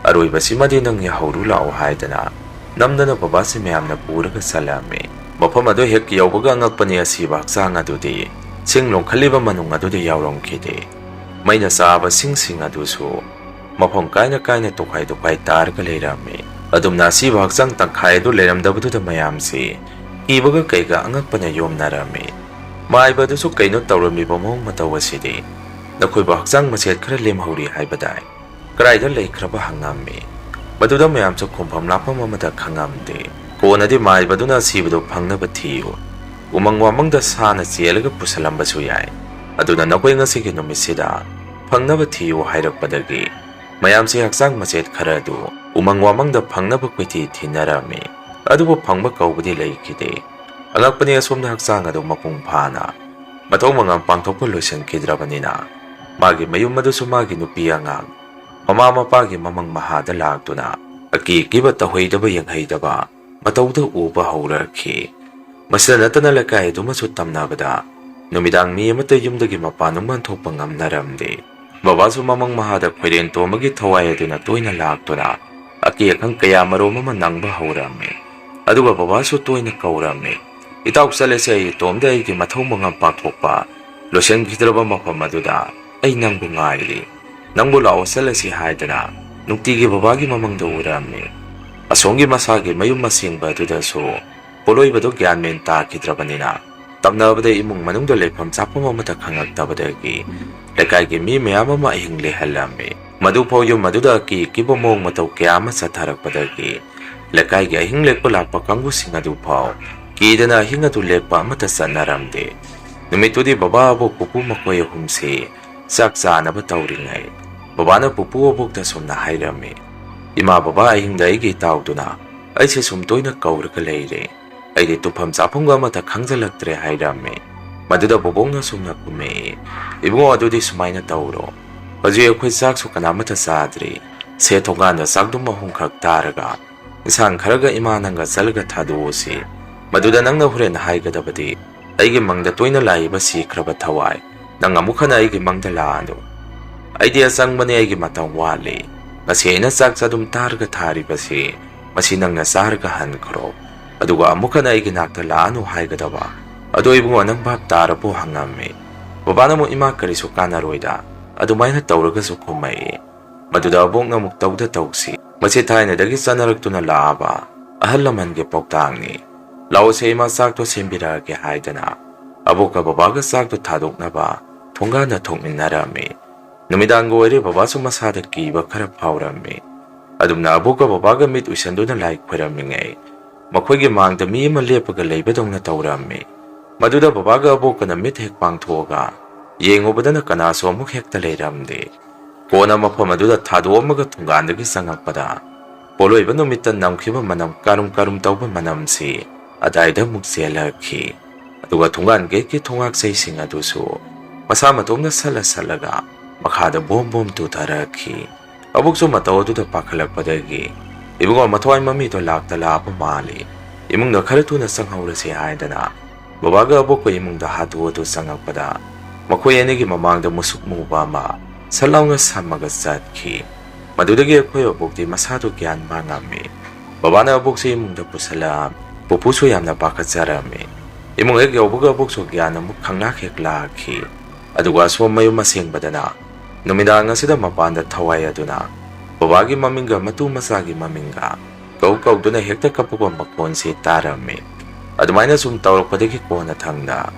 ꯑꯔꯣꯏꯕꯁꯤꯃꯗꯤ ꯅꯪ ꯌꯥꯍꯧꯔꯨ ꯂꯥꯛꯑꯣ ꯍꯥꯏꯗꯅ ꯅꯝꯗꯅ ꯕꯕꯥꯁꯤ ꯃꯌꯥꯝꯅ ꯄꯨꯔꯒ ꯆꯠꯂꯝꯃꯤ꯫ ꯃꯐꯝ ꯑꯗꯨ ꯍꯦꯛ ꯌꯧꯕꯒ ꯑꯉꯛꯄꯅꯤ, ꯑꯁꯤꯕ ꯍꯛꯆꯥꯡ ꯑꯗꯨꯗꯤ ꯁꯤꯡ ꯂꯣꯡꯈꯠꯂꯤꯕ ꯃꯅꯨꯡ ꯑꯗꯨꯗ ꯌꯥꯎꯔꯝꯈꯤꯗꯦ꯫ ꯃꯩꯅ ꯆꯥꯕ ꯁꯤꯡꯁꯤꯡ ꯑꯗꯨꯁꯨ ꯃꯐꯝ ꯀꯥꯏꯅ ꯀꯥꯏꯅ ꯇꯣꯈꯥꯏ ꯇꯣꯈꯥꯏ ꯇꯥꯔꯒ ꯂꯩꯔꯝꯃꯤ꯫ ꯑꯗꯨꯝꯅ ꯑꯁꯤꯕ ꯍꯛꯆꯥꯡ ꯇꯪꯈꯥꯏ ꯑꯗꯨ ꯂꯩꯔꯝꯗꯕꯗꯨꯗ ꯃꯌꯥꯝꯁꯤ ꯀꯤꯕꯒ ꯀꯩꯒ ꯑꯉꯛꯄꯅ ꯌꯣꯝꯅꯔꯝꯃꯤ꯫ ꯃꯥꯏꯕ ꯑꯗꯨꯁꯨ ꯀꯩꯅꯣ ꯇꯧꯔꯝꯃꯤꯕ ꯃꯑꯣꯡ ꯃꯇꯧ ꯑꯁꯤꯗꯤ? ꯅꯈꯣꯏꯕꯨ ꯍꯛꯆꯥꯡ ꯃꯆꯦꯠ ꯈꯔ ꯂꯦꯝꯍꯧꯔꯤ ꯍꯥꯏꯕꯗꯥꯏ? ꯀꯗꯥꯏꯗ ꯂꯩꯈ꯭ꯔꯕ ꯍꯪꯉꯝꯃꯤ꯫ ꯃꯗꯨꯗ ꯃꯌꯥꯝꯁꯨ ꯈꯨꯝꯐꯝ ꯂꯥꯛꯐꯝ ꯑꯃꯗ ꯈꯪꯉꯝꯗꯦ꯫ ꯀꯣꯟꯅꯗꯤ ꯃꯥꯏꯕꯗꯨꯅ ꯑꯁꯤꯕꯗꯨ ꯐꯪꯅꯕ ꯊꯤꯌꯨ, ꯎꯃꯪ ꯋꯥꯃꯪꯗ ꯁꯥꯅ ꯆꯦꯜꯂꯒ ꯄꯨꯁꯜꯂꯝꯕꯁꯨ ꯌꯥꯏ꯫ ꯑꯗꯨꯅ ꯅꯈꯣꯏ ꯉꯁꯤꯒꯤ ꯅꯨꯃꯤꯠꯁꯤꯗ ꯐꯪꯅꯕ ꯊꯤꯌꯨ ꯍꯥꯏꯔꯛꯄꯗꯒꯤ ꯃꯌꯥꯝꯁꯤ ꯍꯛꯆꯥꯡ ꯃꯆꯦꯠ ꯈꯔ ꯑꯗꯨ ꯎꯃꯪ ꯋꯥꯃꯪꯗ ꯐꯪꯅꯕ ꯀꯣꯏꯊꯤ ꯊꯤꯅꯔꯝꯃꯤ꯫ ꯑꯗꯨꯕꯨ ꯐꯪꯕ ꯀꯧꯕꯗꯤ ꯂꯩꯈꯤꯗꯦ꯫ ꯑꯉꯛꯄꯅꯤ, ꯑꯁꯣꯝꯗ ꯍꯛꯆꯥꯡ ꯑꯗꯨ ꯃꯄꯨꯡ ꯐꯥꯅ ꯃꯊꯧ ꯃꯉꯝ ꯄꯥꯡꯊꯣꯛꯄ ꯂꯣꯏꯁꯤꯟꯈꯤꯗ꯭ꯔꯕꯅꯤꯅ ꯃꯥꯒꯤ ꯃꯌꯨꯝ ꯑꯗꯨꯁꯨ ꯃꯥꯒꯤ ꯅꯨꯄꯤ ꯑꯉꯥꯡ, ꯃꯃꯥ ꯃꯄꯥꯒꯤ ꯃꯃꯪ ꯃꯍꯥꯗ ꯂꯥꯛꯇꯨꯅ ꯑꯀꯤ ꯑꯀꯤꯕ ꯇꯧꯍꯩꯗꯕ ꯌꯦꯡꯍꯩꯗꯕ ꯃꯇꯧꯗ ꯎꯕ ꯍꯧꯔꯛꯈꯤ꯫ ꯃꯁꯤꯗ ꯅꯠꯇꯅ ꯂꯩꯀꯥꯏ ꯑꯗꯨꯃꯁꯨ ꯇꯝꯅꯕꯗ ꯅꯨꯃꯤꯗꯥꯡ ꯃꯤ ꯑꯃꯠꯇ ꯌꯨꯝꯗꯒꯤ ꯃꯄꯥꯟ ꯅꯨꯡꯄꯥꯟ ꯊꯣꯛꯄ ꯉꯝꯅꯔꯝꯗꯦ꯫ ꯕꯕꯥꯁꯨ ꯃꯃꯪ ꯃꯍꯥꯗ ꯈꯣꯏꯔꯦꯟ ꯇꯣꯝꯕꯒꯤ ꯊꯋꯥꯏ ꯑꯗꯨꯅ ꯇꯣꯏꯅ ꯂꯥꯛꯇꯨꯅ ꯑꯀꯤ ꯑꯈꯪ ꯀꯌꯥ ꯃꯔꯣꯝ ꯑꯃ ꯅꯪꯕ ꯍꯧꯔꯝꯃꯤ꯫ ꯑꯗꯨꯒ ꯕꯕꯥꯁꯨ ꯇꯣꯏꯅ ꯀꯧꯔꯝꯃꯤ, "ꯏꯇꯥꯎ ꯆꯠꯂꯁꯦ, ꯑꯩ ꯏꯇꯣꯝꯗ ꯑꯩꯒꯤ ꯃꯊꯧ ꯃꯉꯝ ꯄꯥꯡꯊꯣꯛꯄ ꯂꯣꯏꯁꯤꯟꯈꯤꯗ꯭ꯔꯕ ꯃꯐꯝ ꯑꯗꯨꯗ ꯑꯩ ꯅꯪꯕꯨ ꯉꯥꯏꯔꯤ꯫ ꯅꯪꯕꯨ ꯂꯥꯛꯑꯣ ꯆꯠꯂꯁꯤ" ꯍꯥꯏꯗꯅ ꯅꯨꯡꯇꯤꯒꯤ ꯕꯕꯥꯒꯤ ꯃꯃꯪꯗ ꯎꯔꯝꯃꯤ꯫ ꯑꯁꯣꯝꯒꯤ ꯃꯁꯥꯒꯤ ꯃꯌꯨꯝ ꯑꯁꯦꯡꯕ ꯑꯗꯨꯗꯁꯨ ꯄꯣꯠꯂꯣꯏꯕꯗꯨ ꯒ꯭ꯌꯥꯟ ꯃꯦꯟ ꯇꯥꯈꯤꯗ꯭ꯔꯕꯅꯤꯅ ꯇꯝꯅꯕꯗ ꯏꯃꯨꯡ ꯃꯅꯨꯡꯗ ꯂꯩꯐꯝ ꯆꯥꯐꯝ ꯑꯃꯠꯇ ꯈꯪꯂꯛꯇꯕꯗꯒꯤ ꯂꯩꯀꯥꯏꯒꯤ ꯃꯤ ꯃꯌꯥꯝ ꯑꯃ ꯑꯍꯤꯡ ꯂꯦꯛꯍꯜꯂꯝꯃꯤ꯫ ꯃꯗꯨꯐꯥꯎ ꯌꯨꯝ ꯑꯗꯨꯗ ꯑꯀꯤ ꯑꯀꯤꯕ ꯃꯑꯣꯡ ꯃꯇꯧ ꯀꯌꯥ ꯑꯃ ꯆꯠꯊꯔꯛꯄꯗꯒꯤ ꯂꯩꯀꯥꯏꯒꯤ ꯑꯍꯤꯡ ꯂꯦꯛꯄ ꯂꯥꯛꯄ ꯀꯥꯡꯕꯨꯁꯤꯡ ꯑꯗꯨ ꯐꯥꯎ ꯀꯤꯗꯅ ꯑꯍꯤꯡ ꯑꯗꯨ ꯂꯦꯛꯄ ꯑꯃꯠꯇ ꯆꯠꯅꯔꯝꯗꯦ꯫ ꯅꯨꯃꯤꯠꯇꯨꯗꯤ ꯕꯕꯥ, ꯑꯕꯣꯛ, ꯄꯨꯄꯨ ꯃꯈꯣꯏ ꯑꯍꯨꯝꯁꯤ ꯆꯥꯛ ꯆꯥꯅꯕ ꯇꯧꯔꯤꯉꯩ ꯕꯕꯥꯅ ꯄꯨꯄꯨ ꯑꯕꯣꯛꯇ ꯁꯨꯝꯅ ꯍꯥꯏꯔꯝꯃꯤ, "ꯏꯃꯥ ꯕꯕꯥ ꯑꯍꯤꯡꯗ ꯑꯩꯒꯤ ꯏꯇꯥꯎꯗꯨꯅ ꯑꯩꯁꯦ ꯁꯨꯝ ꯇꯣꯏꯅ ꯀꯧꯔꯒ ꯂꯩꯔꯦ꯫ ꯑꯩꯗꯤ ꯇꯨꯝꯐꯝ ꯆꯥꯐꯝꯒ ꯑꯃꯠꯇ ꯈꯪꯖꯤꯜꯂꯛꯇ꯭ꯔꯦ" ꯍꯥꯏꯔꯝꯃꯤ꯫ ꯃꯗꯨꯗ ꯕꯣꯕꯣꯛꯅ ꯁꯨꯝꯅ ꯈꯨꯝꯃꯛꯏ, "ꯏꯕꯨꯡꯉꯣ, ꯑꯗꯨꯗꯤ ꯁꯨꯃꯥꯏꯅ ꯇꯧꯔꯣ, ꯍꯧꯖꯤꯛ ꯑꯩꯈꯣꯏ ꯆꯥꯛꯁꯨ ꯀꯅꯥꯃꯠꯇ ꯆꯥꯗ꯭ꯔꯤ꯫ ꯁꯦ, ꯊꯣꯡꯒꯥꯟꯗ ꯆꯥꯛꯗꯨꯝ ꯑꯍꯨꯝꯈꯛ ꯇꯥꯔꯒ ꯏꯟꯁꯥꯡ ꯈꯔꯒ ꯏꯃꯥ ꯅꯪꯒ ꯆꯠꯂꯒ ꯊꯥꯗꯣꯛꯎꯁꯤ꯫ ꯃꯗꯨꯗ ꯅꯪꯅ ꯍꯣꯔꯦꯟ ꯍꯥꯏꯒꯗꯕꯗꯤ, 'ꯑꯩꯒꯤ ꯃꯪꯗ ꯇꯣꯏꯅ ꯂꯥꯛꯏꯕ ꯁꯤꯈ꯭ꯔꯕ ꯊꯋꯥꯏ, ꯅꯪ ꯑꯃꯨꯛ ꯍꯟꯅ ꯑꯩꯒꯤ ꯃꯪꯗ ꯂꯥꯛꯑꯅꯨ꯫ ꯑꯩꯗꯤ ꯑꯆꯪꯕꯅꯦ, ꯑꯩꯒꯤ ꯃꯇꯝ ꯋꯥꯠꯂꯤ꯫ ꯉꯁꯤ ꯑꯩꯅ ꯆꯥꯛ ꯆꯥꯗꯨꯝ ꯇꯥꯔꯒ ꯊꯥꯔꯤꯕꯁꯤ, ꯃꯁꯤ ꯅꯪꯅ ꯆꯥꯔꯒ ꯍꯟꯈ꯭ꯔꯣ꯫ ꯑꯗꯨꯒ ꯑꯃꯨꯛ ꯍꯟꯅ ꯑꯩꯒꯤ ꯅꯥꯛꯇ ꯂꯥꯛꯑꯅꯨ' ꯍꯥꯏꯒꯗꯕ꯫ ꯑꯗꯣ ꯏꯕꯨꯡꯉꯣ, ꯅꯪ ꯚꯥꯞ ꯇꯥꯔꯕꯣ?" ꯍꯪꯉꯝꯃꯤ꯫ ꯕꯕꯥꯅ ꯑꯃꯨꯛ, "ꯏꯃꯥ, ꯀꯔꯤꯁꯨ ꯀꯥꯟꯅꯔꯣꯏꯗ, ꯑꯗꯨꯃꯥꯏꯅ ꯇꯧꯔꯒꯁꯨ" ꯈꯨꯝꯃꯛꯏ꯫ ꯃꯗꯨꯗ ꯑꯕꯣꯛꯅ ꯑꯃꯨꯛ, "ꯇꯧꯗ ꯇꯧꯁꯤ, ꯃꯁꯤ ꯊꯥꯏꯅꯗꯒꯤ ꯆꯠꯅꯔꯛꯇꯨꯅ ꯂꯥꯛꯑꯕ ꯑꯍꯜ ꯂꯃꯟꯒꯤ ꯄꯥꯎꯇꯥꯛꯅꯤ꯫ ꯂꯥꯛꯑꯣꯁꯦ ꯏꯃꯥ, ꯆꯥꯛꯇꯣ ꯁꯦꯝꯕꯤꯔꯛꯑꯒꯦ" ꯍꯥꯏꯗꯅ ꯑꯕꯣꯛꯀ ꯕꯕꯥꯒ ꯆꯥꯛꯇꯣ ꯊꯥꯗꯣꯛꯅꯕ ꯊꯣꯡꯒꯥꯟꯗ ꯊꯣꯛꯃꯤꯟꯅꯔꯝꯃꯤ꯫ ꯅꯨꯃꯤꯗꯥꯡꯒ ꯑꯣꯏꯔꯦ, ꯕꯕꯥꯁꯨ ꯃꯁꯥꯗ ꯀꯤꯕ ꯈꯔ ꯐꯥꯎꯔꯝꯃꯤ꯫ ꯑꯗꯨꯝꯅ ꯑꯕꯣꯛꯀ ꯕꯕꯥꯒ ꯃꯤꯠ ꯎꯏꯁꯟꯗꯨꯅ ꯂꯥꯏ ꯈꯣꯏꯔꯝꯃꯤꯉꯩ, ꯃꯈꯣꯏꯒꯤ ꯃꯥꯡꯗ ꯃꯤ ꯑꯃ ꯂꯦꯞꯄꯒ ꯂꯩꯕꯗꯧꯅ ꯇꯧꯔꯝꯃꯤ꯫ ꯃꯗꯨꯗ ꯕꯕꯥꯒ ꯑꯕꯣꯛꯀꯅ ꯃꯤꯠ ꯍꯦꯛ ꯄꯥꯡꯊꯣꯛꯑꯒ ꯌꯦꯡꯉꯨꯕꯗꯅ ꯀꯅꯥꯁꯨ ꯑꯃꯨꯛ ꯍꯦꯛꯇ ꯂꯩꯔꯝꯗꯦ꯫ ꯀꯣꯟꯅ ꯃꯐꯝ ꯑꯗꯨꯗ ꯊꯥꯗꯣꯛꯑꯝꯃꯒ ꯊꯣꯡꯒꯥꯟꯗꯒꯤ ꯆꯪꯉꯛꯄꯗ, ꯄꯣꯠꯂꯣꯏꯕ ꯅꯨꯃꯤꯠꯇ ꯅꯝꯈꯤꯕ ꯃꯅꯝ, ꯀꯥꯔꯨꯝ ꯀꯥꯔꯨꯝ ꯇꯧꯕ ꯃꯅꯝꯁꯤ ꯑꯗꯥꯏꯗ ꯑꯃꯨꯛ ꯆꯦꯜꯂꯛꯈꯤ꯫ ꯑꯗꯨꯒ ꯊꯣꯡꯒꯥꯟ ꯒꯦꯠꯀꯤ ꯊꯣꯡꯉꯥꯛꯆꯩꯁꯤꯡ ꯑꯗꯨꯁꯨ ꯃꯁꯥ ꯃꯇꯣꯝꯅ ꯁꯠꯂ ꯁꯠꯂꯒ ꯃꯈꯥꯗ ꯕꯣꯝ ꯕꯣꯝ ꯇꯨꯊꯔꯛꯈꯤ꯫ ꯑꯕꯣꯛꯁꯨ ꯃꯇꯧ ꯑꯗꯨꯗ ꯄꯥꯈꯠꯂꯛꯄꯗꯒꯤ, "ꯏꯕꯨꯡꯉꯣ, ꯃꯊ꯭ꯋꯥꯏ ꯃꯃꯤꯗꯣ ꯂꯥꯛꯇ ꯂꯥꯛꯄ ꯃꯥꯜꯂꯤ, ꯏꯃꯨꯡꯗ ꯈꯔ ꯊꯨꯅ ꯆꯪꯍꯧꯔꯁꯤ" ꯍꯥꯏꯗꯅ ꯕꯕꯥꯒ ꯑꯕꯣꯛꯀ ꯏꯃꯨꯡꯗ ꯍꯥꯊꯨ ꯍꯥꯊꯨ ꯆꯪꯉꯛꯄꯗ, ꯃꯈꯣꯏ ꯑꯅꯤꯒꯤ ꯃꯃꯥꯡꯗ ꯃꯨꯁꯨꯛ ꯃꯨꯕ ꯑꯃ ꯁꯠ ꯂꯥꯎꯅ ꯁꯝꯃꯒ ꯆꯠꯈꯤ꯫ ꯃꯗꯨꯗꯒꯤ ꯑꯩꯈꯣꯏ ꯑꯕꯣꯛꯇꯤ ꯃꯁꯥꯗꯨ ꯒ꯭ꯌꯥꯟ ꯃꯥꯡꯉꯝꯃꯤ꯫ ꯕꯕꯥꯅ ꯑꯕꯣꯛꯁꯦ ꯏꯃꯨꯡꯗ ꯄꯨꯁꯜꯂꯛꯑꯝꯃꯤ꯫ ꯄꯨꯄꯨꯁꯨ ꯌꯥꯝꯅ ꯄꯥꯈꯠꯆꯔꯝꯃꯤ꯫ ꯏꯃꯨꯡ ꯍꯦꯛ ꯌꯧꯕꯒ ꯑꯕꯣꯛꯁꯨ ꯒ꯭ꯌꯥꯟ ꯑꯃꯨꯛ ꯈꯪꯂꯥꯛ ꯍꯦꯛ ꯂꯥꯛꯈꯤ꯫ ꯑꯗꯨꯒ ꯑꯁꯣꯝ ꯃꯌꯨꯝ ꯑꯁꯦꯡꯕꯗꯅ ꯅꯨꯃꯤꯗꯥꯡ ꯑꯁꯤꯗ ꯃꯄꯥꯟꯗ ꯊꯋꯥꯏ ꯑꯗꯨꯅ ꯕꯕꯥꯒꯤ ꯃꯃꯤꯡꯒ ꯃꯇꯨ ꯃꯆꯥꯒꯤ ꯃꯃꯤꯡꯒ ꯀꯧ ꯀꯧꯗꯨꯅ ꯍꯦꯛꯇ ꯀꯞꯄꯨꯕ ꯃꯈꯣꯟꯁꯤ ꯇꯥꯔꯝꯃꯤ꯫ ꯑꯗꯨꯃꯥꯏꯅ ꯁꯨꯝ ꯇꯧꯔꯛꯄꯗꯒꯤ ꯀꯣꯟꯅ ꯊꯪꯗ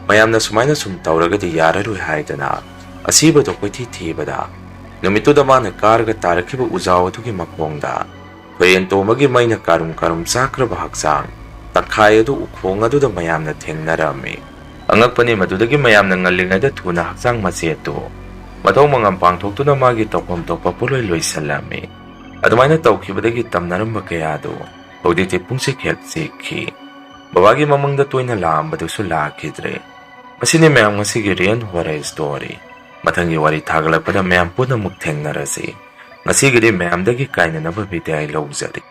ꯃꯌꯥꯝꯅ ꯁꯨꯃꯥꯏꯅ ꯁꯨꯝ ꯇꯧꯔꯒꯗꯤ ꯌꯥꯔꯔꯣꯏ ꯍꯥꯏꯗꯅ ꯑꯁꯤꯕꯗꯣ ꯀꯣꯏꯊꯤ ꯊꯤꯕꯗ, ꯅꯨꯃꯤꯠꯇꯨꯗ ꯃꯥꯅ ꯀꯥꯔꯒ ꯇꯥꯔꯛꯈꯤꯕ ꯎꯖꯥꯎ ꯑꯗꯨꯒꯤ ꯃꯈꯣꯡꯗ ꯈꯣꯏꯔꯦꯟ ꯇꯣꯝꯕꯒꯤ ꯃꯩꯅ ꯀꯥꯔꯨꯝ ꯀꯥꯔꯨꯝ ꯆꯥꯛꯈ꯭ꯔꯕ ꯍꯛꯆꯥꯡ ꯇꯪꯈꯥꯏ ꯑꯗꯨ ꯎꯈꯣꯡ ꯑꯗꯨꯗ ꯃꯌꯥꯝꯅ ꯊꯦꯡꯅꯔꯝꯃꯤ꯫ ꯑꯉꯛꯄꯅꯤ, ꯃꯗꯨꯗꯒꯤ ꯃꯌꯥꯝꯅ ꯉꯜꯂꯤꯉꯩꯗ ꯊꯨꯅ ꯍꯛꯆꯥꯡ ꯃꯆꯦꯠꯇꯨ ꯃꯊꯧ ꯃꯉꯝ ꯄꯥꯡꯊꯣꯛꯇꯨꯅ ꯃꯥꯒꯤ ꯇꯧꯐꯝ ꯊꯣꯛꯄ ꯄꯣꯠꯂꯣꯏ ꯂꯣꯏꯁꯤꯜꯂꯝꯃꯤ꯫ ꯑꯗꯨꯃꯥꯏꯅ ꯇꯧꯈꯤꯕꯗꯒꯤ ꯇꯝꯅꯔꯝꯕ ꯀꯌꯥꯗꯨ ꯍꯧꯖꯤꯛꯇꯤ ꯄꯨꯡꯆꯤꯛ ꯍꯦꯛ ꯆꯤꯛꯈꯤ꯫ ꯕꯕꯥꯒꯤ ꯃꯃꯪꯗ ꯇꯣꯏꯅ ꯂꯥꯛꯑꯝꯕꯗꯨꯁꯨ ꯂꯥꯛꯈꯤꯗ꯭ꯔꯦ꯫ ꯃꯁꯤꯅꯤ ꯃꯌꯥꯝ ꯉꯁꯤꯒꯤ Real Horror Story꯫ ꯃꯊꯪꯒꯤ ꯋꯥꯔꯤ ꯊꯥꯒꯠꯂꯛꯄꯗ ꯃꯌꯥꯝ ꯄꯨꯟꯅ ꯑꯃꯨꯛ ꯊꯦꯡꯅꯔꯁꯤ꯫ ꯉꯁꯤꯒꯤꯗꯤ ꯃꯌꯥꯝꯗꯒꯤ ꯀꯥꯏꯅꯅꯕ ꯕꯤꯗꯥꯏ ꯂꯧꯖꯔꯤ꯫